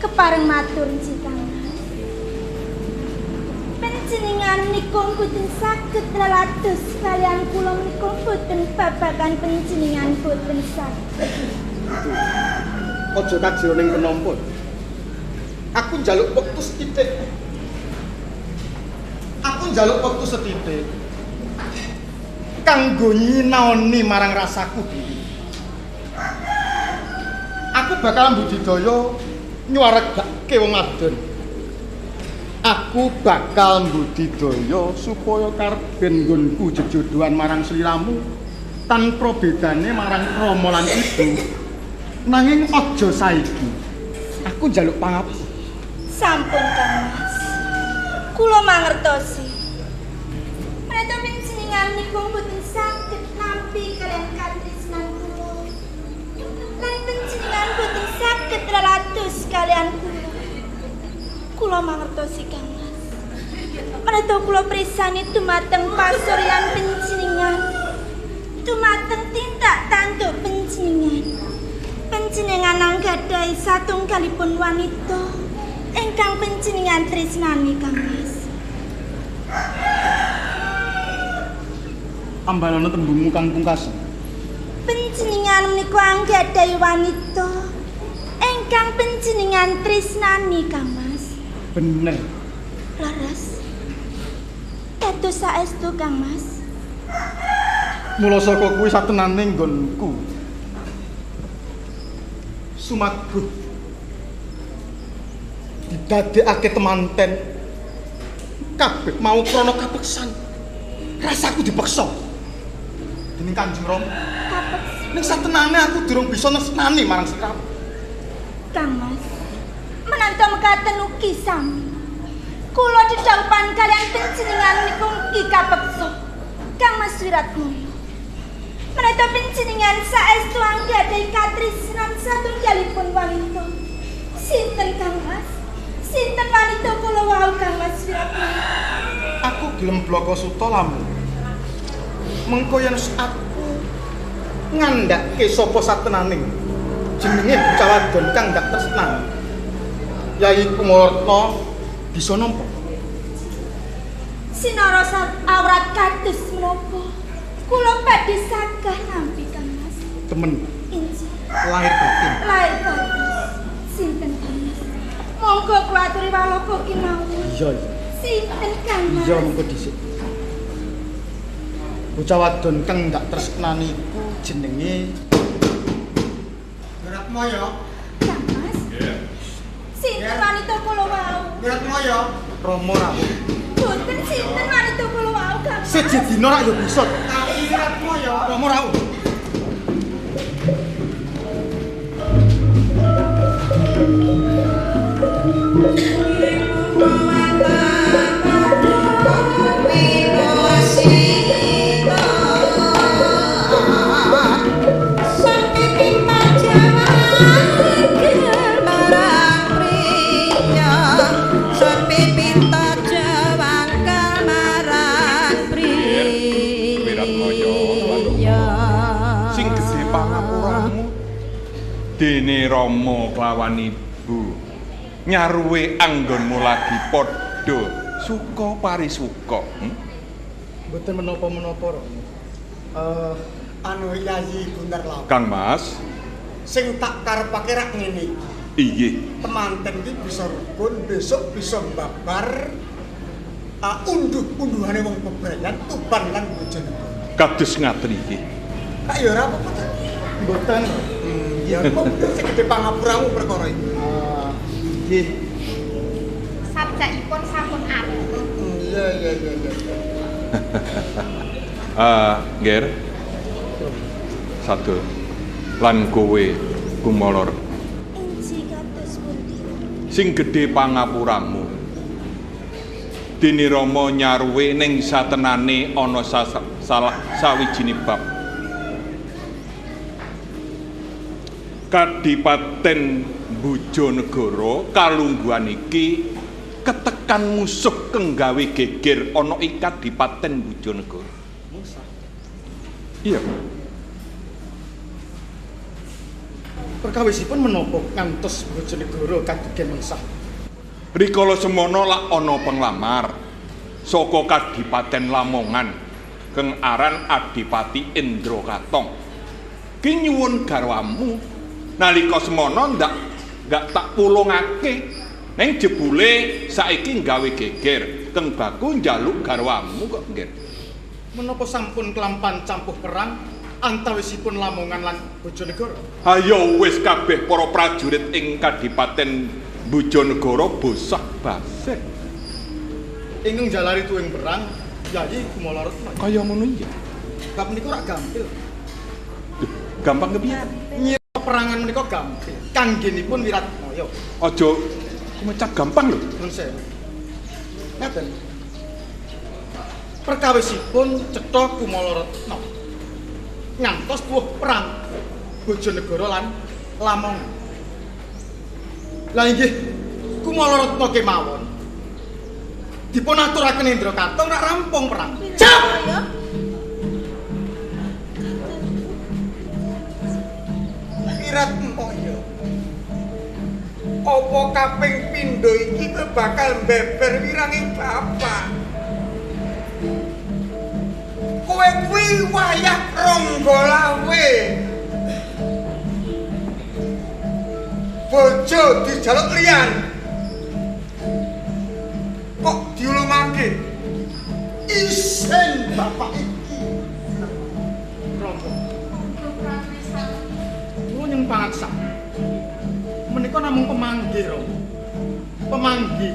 kepareng matur nggih Kang Mas. Panjenengan niku mboten saged lelados kalian kula niku mboten babagan panjenengan boten saged. Aja kajero ning penampa. Aku njaluk wektu sethithik. Aku njaluk wektu sethithik kanggo nyinaoni marang rasaku dhewe. Aku bakal mbudidaya nyuwaregake wong wadon. Aku bakal mbudidaya supaya karben nggonku jejodohan marang sliramu tanpa bedane marang rama lan ibu. Nanging aja saiki. Aku njaluk pangapura. Sampun Kang Mas. Kula mangertosi. Menawi panjenengan niku mboten saged nampi kalian katresnan kula. Lan panjenengan mboten saged lelados kalian kula. Kula mangertosi Kang Mas. Menawi kula prisani dumateng pasuryan panjenengan, dumateng tindak tanduk panjenengan. Panjenengan anggadhahi satunggalipun wanita ingkang panjenengan tresnani Kang Mas. Ambalana tembungmu kang pungkasan. Panjenengan menika anggadhahi wanita ingkang panjenengan tresnani Kang Mas. Bener. Leres. Dados saestu Kang Mas. Mula saka kuwi satenane nggonku sumaguh didadekake temanten kabeh mau krana kapeksan. Rasaku dipeksa dening Kanjeng Rama. Kapeksa. Ning satenane aku durung bisa nesnani marang sliramu. Kang Mas, menawi mekaten ugi sami. Kula didhawuhan kalian panjenengan niku ugi kapeksa. Kang Mas Wiratmoyo, menawi panjenengan saestu anggadhahi katresnan satunggalipun wanita. Sinten Kang Mas? Sinten wanita kula wau Kang Mas Wiratmoyo? Aku gelem blaka suta lamun mengko yen aku ngandhake sapa satenane jenenge bocah wadon kang ndak tresnan, Yayi Kumala Retna bisa nampa. Sinara awrat kados menapa? Kula badhe sagah nampi Kang Mas. Temen. Injih. Lahir batin. Lahir batin. Sinten Kang Mas? Monggo kula aturi waloka kinawon. Iya, iya. Sinten Kang Mas? Iya, mengko dhisik. Bocah wadon kang ndak tresnani iku jenenge Wiratmoyo. Kang Mas. Nggih. Sinten wanita kula wau? Wiratmoyo. Rama rawuh. Boten sinten wanita kula wau Kang Mas. Siji dina rak ya bisa. Wiratmoyo. Rama rawuh. Dene Rama kelawan ibu nyaruwe anggonmu lagi padha suka parisuka. Mboten menapa-menapa Rama. Anu Yayi Gunarlawa. Kang Mas, sing tak karepake rak ngene iki. Iya. Temanten iki bisa rukun, besok bisa babar unduh-unduhane wong bebrayan Tuban lan Bojonegoro. Kados ngaten iki. Kak ya ora apa-apa ta? Mboten. Ya kok sing gedhe pangapuramu perkara iki. Nggih. Sabjakipun sampun atur. Iya iya iya iya. Nger. Satu. Lan kowe Kumala. Inji kados pundi? Sing gedhe pangapuramu. Dene Rama nyaruwe ning satenane ana salah sawijine bab. Kadipaten Bojonegoro kalungguhan iki ketekan musuh kang gawe geger ana ing Kadipaten Bojonegoro. Iya. Perkawisipun menapa ngantos Bojonegoro kadugen mengsah? Rikala semono lak ana penglamar saka Kadipaten Lamongan kang aran Adipati Indra Katong. Ki nyuwun garwamu nalika semono ndak gak tak pulungake ning jebule saiki gawe geger kang baku njaluk garwamu kok nggih. Menapa sampun kelampan campuh perang antawisipun Lamongan lan Bojonegoro? Ayo wis kabeh para prajurit ing Kadipaten Bojonegoro bosah basih. Ingkang jalari tuwing perang Yayi Kumala Retna. Kaya ngono iya. Bab niku rak gampil. Gampang kepiye? Nyira perangan menika gampil. Kanggenipun Wiratmaya. Aja kumecap gampang lho. Nuwun sewu. Ngaten. Perkawisipun cetha Kumala Retna ngantos tuwuh perang Bojonegoro lan Lamongan. Lah inggih Kumala Retna kemawon dipun aturaken Indra Katong rak rampung perang. Jam. Wiratmaya. Apa kaping pindho iki kowe bakal mbeber wirange bapak? Kowe kuwi wayah Ronggolawe. Bojo dijaluk liyan. Kok diulungake? Isin bapak iki. Ronggo. Kula nyuwun pangaksa. Menika namung pemanggih, Ronggo. Pemanggih.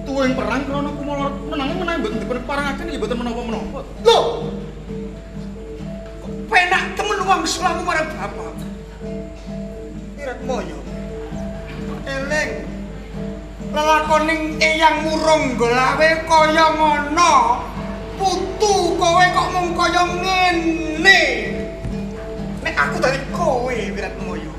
Tuwing perang krana Kumala menangi menawi mboten dipun parangaken nggih mboten menapa-menapa. Lho. Kok penak temen wong selamu marang bapak. Wiratmaya. Eling. Lelakoning eyangmu Ronggolawe kaya ngono. Putu kowe kok mung kaya ngene. Nek aku dadi kowe Wiratmaya.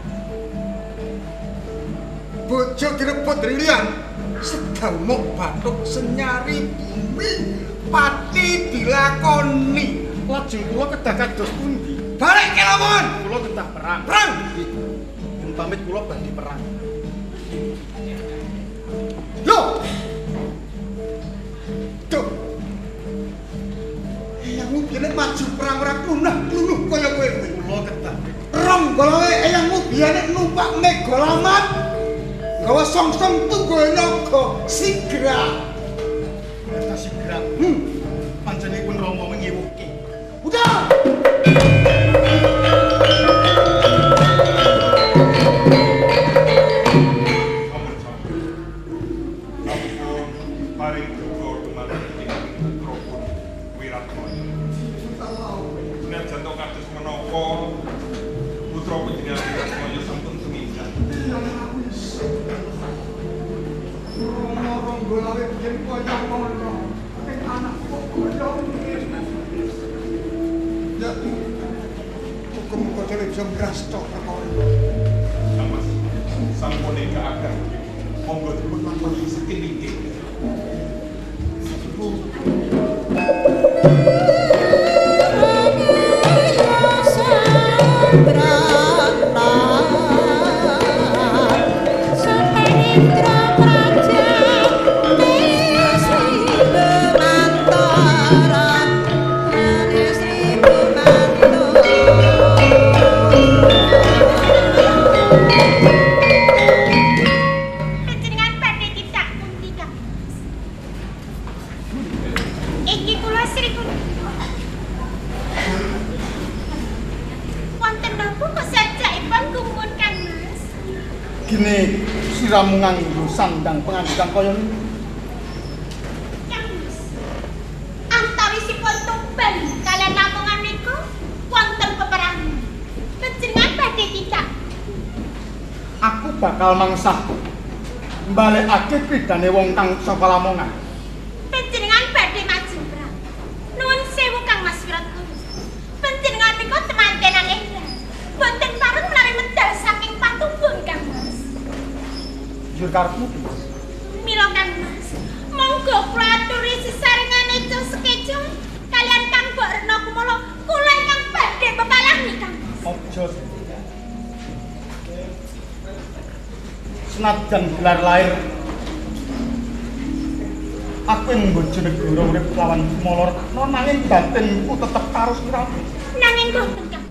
Bojo direbut liyan. Sedamuk bathuk senyari bumi pati dilakoni. Lajeng kula kedah kados pundi? Balik ke Lamongan. Kula kedah perang. Perang. Nggih. Pamit kula badhe perang. Lho. Duh. Eyangmu biyen maju perang ora klunah-klunuh kaya kowe kuwi. Kula kedah. Ronggolawe eyangmu biyen numpak Megalamat. Gawa songsong tunggu naga sigra. Kedah sigra. Panjenenganipun Rama ngewuhke. Udah. Paring duka dumateng ing putra Wiratmaya. Senajan to kados menapa putra panjenengan Wiratmaya sampun tumindak. Rama Ronggolawe biyen kaya ngono. Ning anak kok kaya ngene. Ya. Muga-muga dhewe bisa ngrasta perkara. Mas, sampun ingkang ageng. Monggo dipun lampahi saking niki. Gini siramu nganggo sandang pengandikan kaya ngene. Kang bakal mangsah mbalekake kridane wong kang saka Lamongan. Panjenengan badhe maju perang. Nuwun sewu Kang Mas Wiratmoyo. Panjenengan menika temantenan enggal. Boten pareng menawi medal saking patubun Kang Mas. Jur karepmu piye? Mila Kang Mas, monggo kula aturi sesarengane cung sekejung kalian Kang Mbok Rena Kumala kula ingkang badhe pepalangi Kang Mas. Aja. Senajan gelar lahir aku ing Bojonegoro urip lawan Kumala Retna nanging batinku tetep karo sliramu. Nanging boten Kang.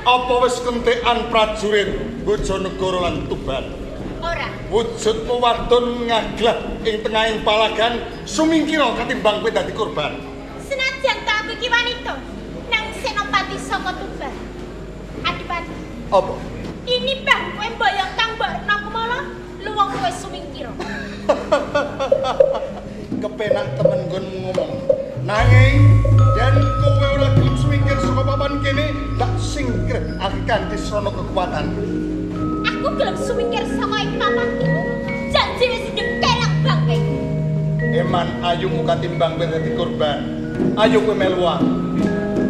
Apa wis kentekan prajurit Bojonegoro lan Tuban? Ora. Wujudmu wadon ngaglah ing tengahing palagan sumingkira katimbang kowe dadi korban. Senajan ta aku iki wanita, nang Senopati saka Tuban. Adipati. Apa? Ini bang kowe mboyong Kang Mbok Rena Kumala, luwung kowe sumingkira. Kepenak temen nggonmu ngomong. Nanging yen kowe ora gelem sumingkir saka papan kene, tak singkir aku kanthi srana kekuatan. Aku gelem sumingkir saka ing papan iki. Janji wis nyekelak bangke. Eman ayumu katimbang kowe dadi korban. Ayo kowe melu aku.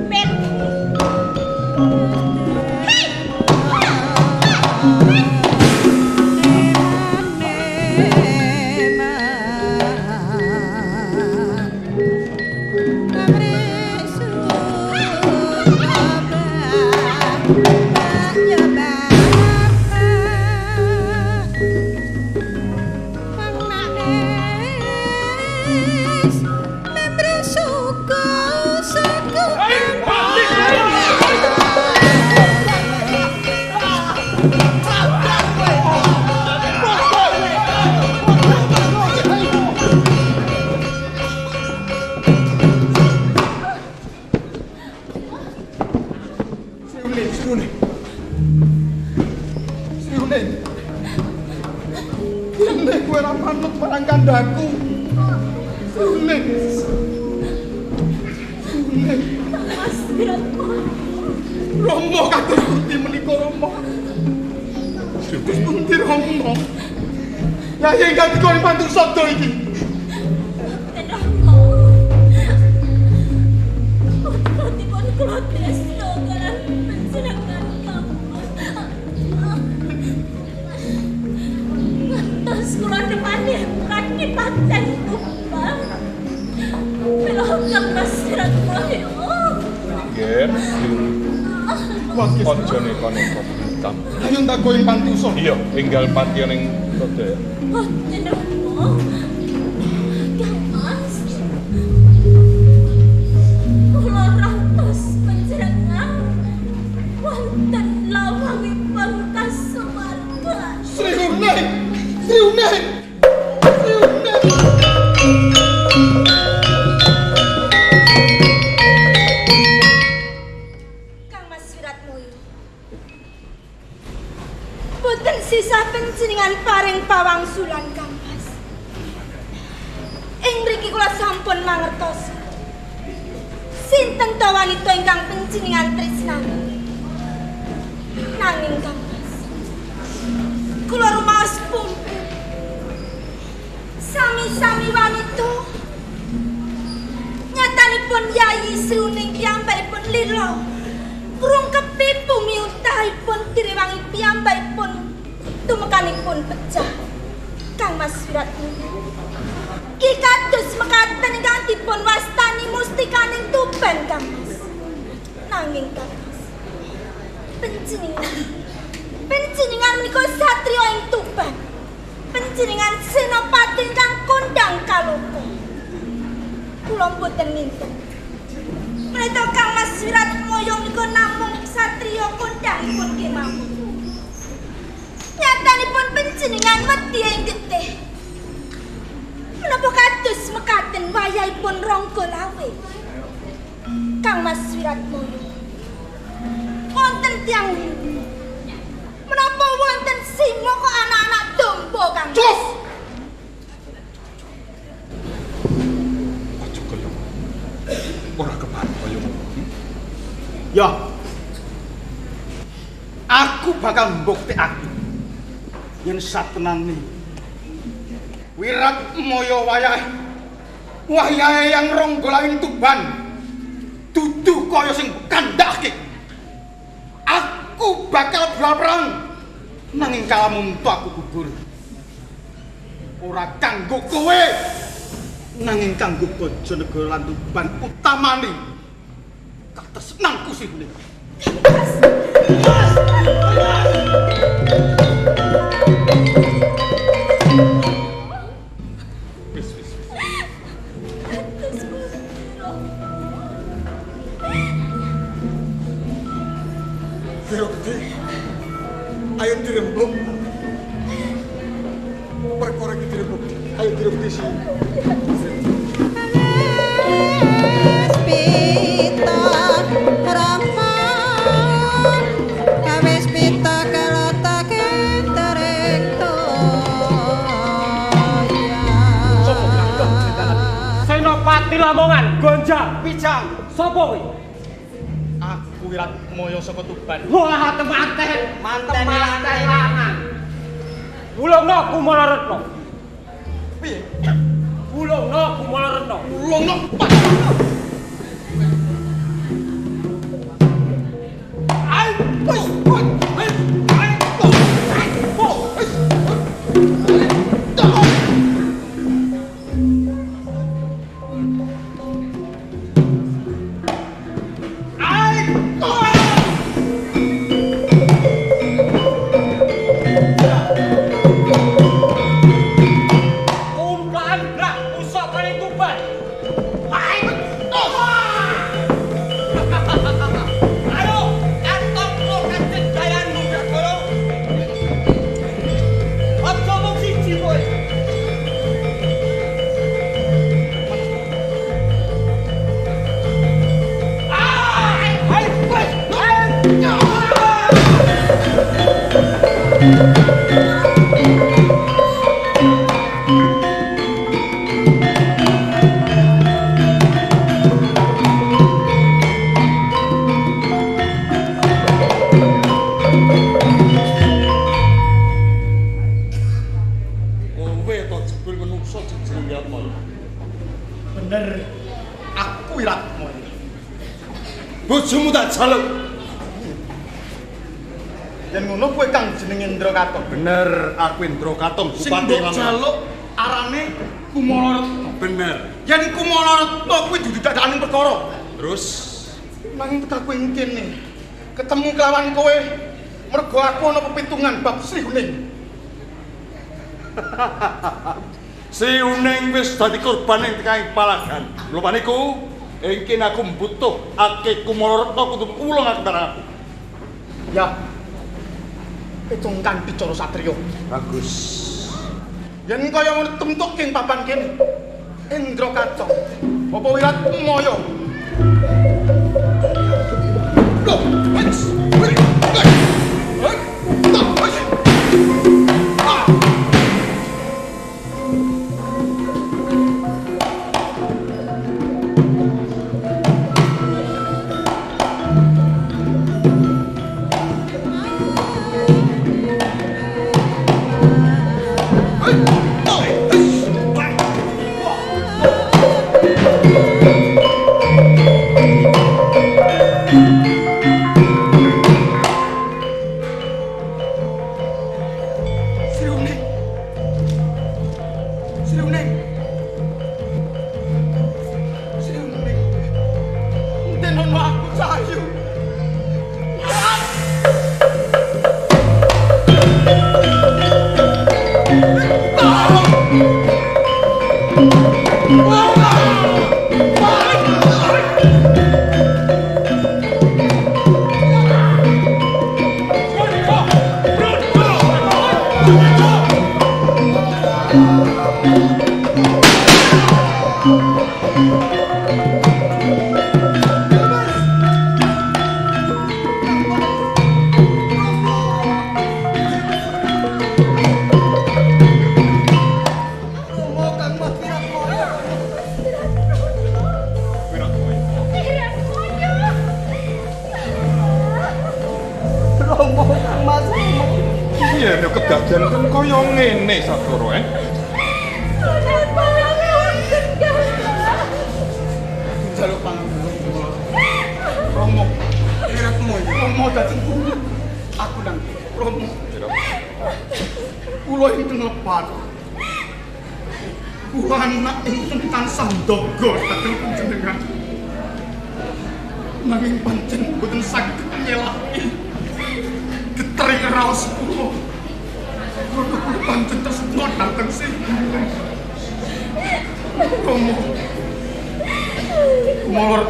Melu. Hei! Romo kados pundi menika Romo? Kados pundi Romo? Yai ingkang dikon pantu sabda iki. Boten Romo. Putripun kula tresna kaliyan panjenengan Kang Mas. Ngantos kula nemani kadipaten Tuban. Mila Kang Mas Wiratmoyo. Ger. Aja neko-neko hitam. Ayo tak goyang panti usul. Iya, enggal panti ning Toda ya. Boten Romo. Kang Mas. Kula rantos panjenengan wonten lawangipun kasuwargan. Sri Huning. Sri Huning. Sri Huning. Kang Mas Wiratmoyo. Boten Panjenengan paring pawangsulan Kang Mas. Ing mriki kula sampun mangertos. Sinten ta wanita ingkang panjenengan tresnani? Nanging Kang Mas, kula rumaos pungkur. Sami-sami wanita. Nyatanipun Yayi Sri Uning piyambakipun lila. Ngrungkepi bumi utahipun direwangi piyambakipun tumekanipun pecah. Kang Mas Wiratmoyo. Ki kados mekaten ingkang dipun wastani mustikaning Tuban Kang Mas. Nanging Kang Mas, panjenengan menika satriya ing Tuban. Panjenengan senopati ingkang kondang kaloka. Kula mboten nginten. Menawi Kang Mas Wiratmoyo menika namung satriya kondangipun kemawon. Nyatanipun panjenengan wedi ing getih. Menapa kados mekaten wayahipun Rangga Lawe? Kang Mas Wiratmoyo, wonten tiyang menapa wonten simo kok anak-anak domba Kang Mas? Cuf! Aja kaya ora kepareng kaya ngono. Ya. Aku bakal mbuktekake yen satenane Wiratmoyo wayahe yang Rangga Lawe ing Tuban dudu kaya sing kandhake. Aku bakal budal perang nanging kalamunto aku gugur. Ora kanggo kowe nanging kanggo Bojonegoro lan Tuban utamane katresnanku sih menika. Ayo dirembuk. Perkara iki dirembuk. Ayo dirembuk sih. Pita rama kawis pita kalotake tereng toya. Senopati Lamongan Gonjang Pijang. Sapa kuwi? Aku Wiratmoyo saka Tuban. Wah, temanten, manten lanang. Wulungno Kumala Retna. Piye? Wulungno Kumala Retna. Wulungno. Ai, wis, wis, ai, wis. Kowe to jebul menungso jeneng Wiratmoyo. Bener, aku Wiratmoyo. Bojomu tak jaluk. Yen ngono kowe kang jenenge Indra Katong. Bener, aku Indra Katong, Sing Bupati mbok Lamongan. jaluk arane Kumala Retna. Bener. Yen Kumala Retna kuwi dudu dadakan perkara. Terus nanging tekaku ing kene ketemu kelawan kowe mergo aku ana pepitungan bab Sri Huning. Sri Huning wis dadi korban ing tekaing palagan. Lha niku ing kene aku mbutuhake Kumala Retna kudu ulung aku marang aku. Ya. Pitung kanthi cara satriya. Bagus. Yen kaya ngono temtuke ing papan kene. Indra Katong, Bapak Wiratmoyo. Loh, wis, wis, wis. Ah. Patenono aku Cahayu. Kedaden kan kaya ngene Satoro eh. Njaluk pangapunten. Romo, Wiratmoyo, Romo dhateng kula. Aku nang Romo. Kula ingkang lepat. Kula anak ingkang tansah ndaga dhateng panjenengan. Nanging pancen boten saged nyelaki getering raos kula. Kula pancen tresna dhateng sing Romo. Kumala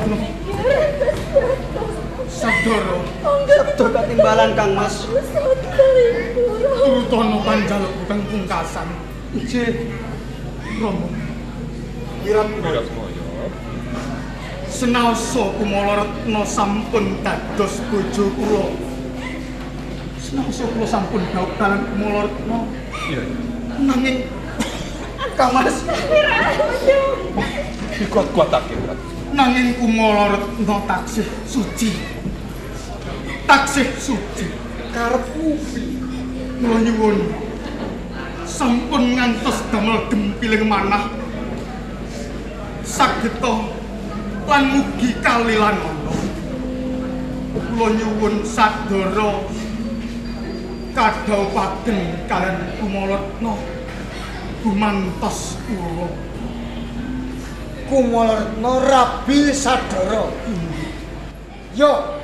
Sadoro. Sabda katimbalan Kang Mas. Turutono panjaluk kang pungkasan. Nggih. Romo. Wiratmoyo. Senaosa Kumala Retna sampun dados bojo kula. Senaosa kula sampun dhaup kaliyan Kumala Retna. Iya. Nanging Kang Mas dikuat-kuatake. Nanging Kumala Retna taksih suci. Taksih suci. Karepmu piye? Kula nyuwun sampun ngantos damel gempiling manah. Sageta lan mugi kalilanana. Kula nyuwun sadara kadhaupaken kaliyan Kumala Retna gumantos kula. Kumala Retna rabi sadara. Yo.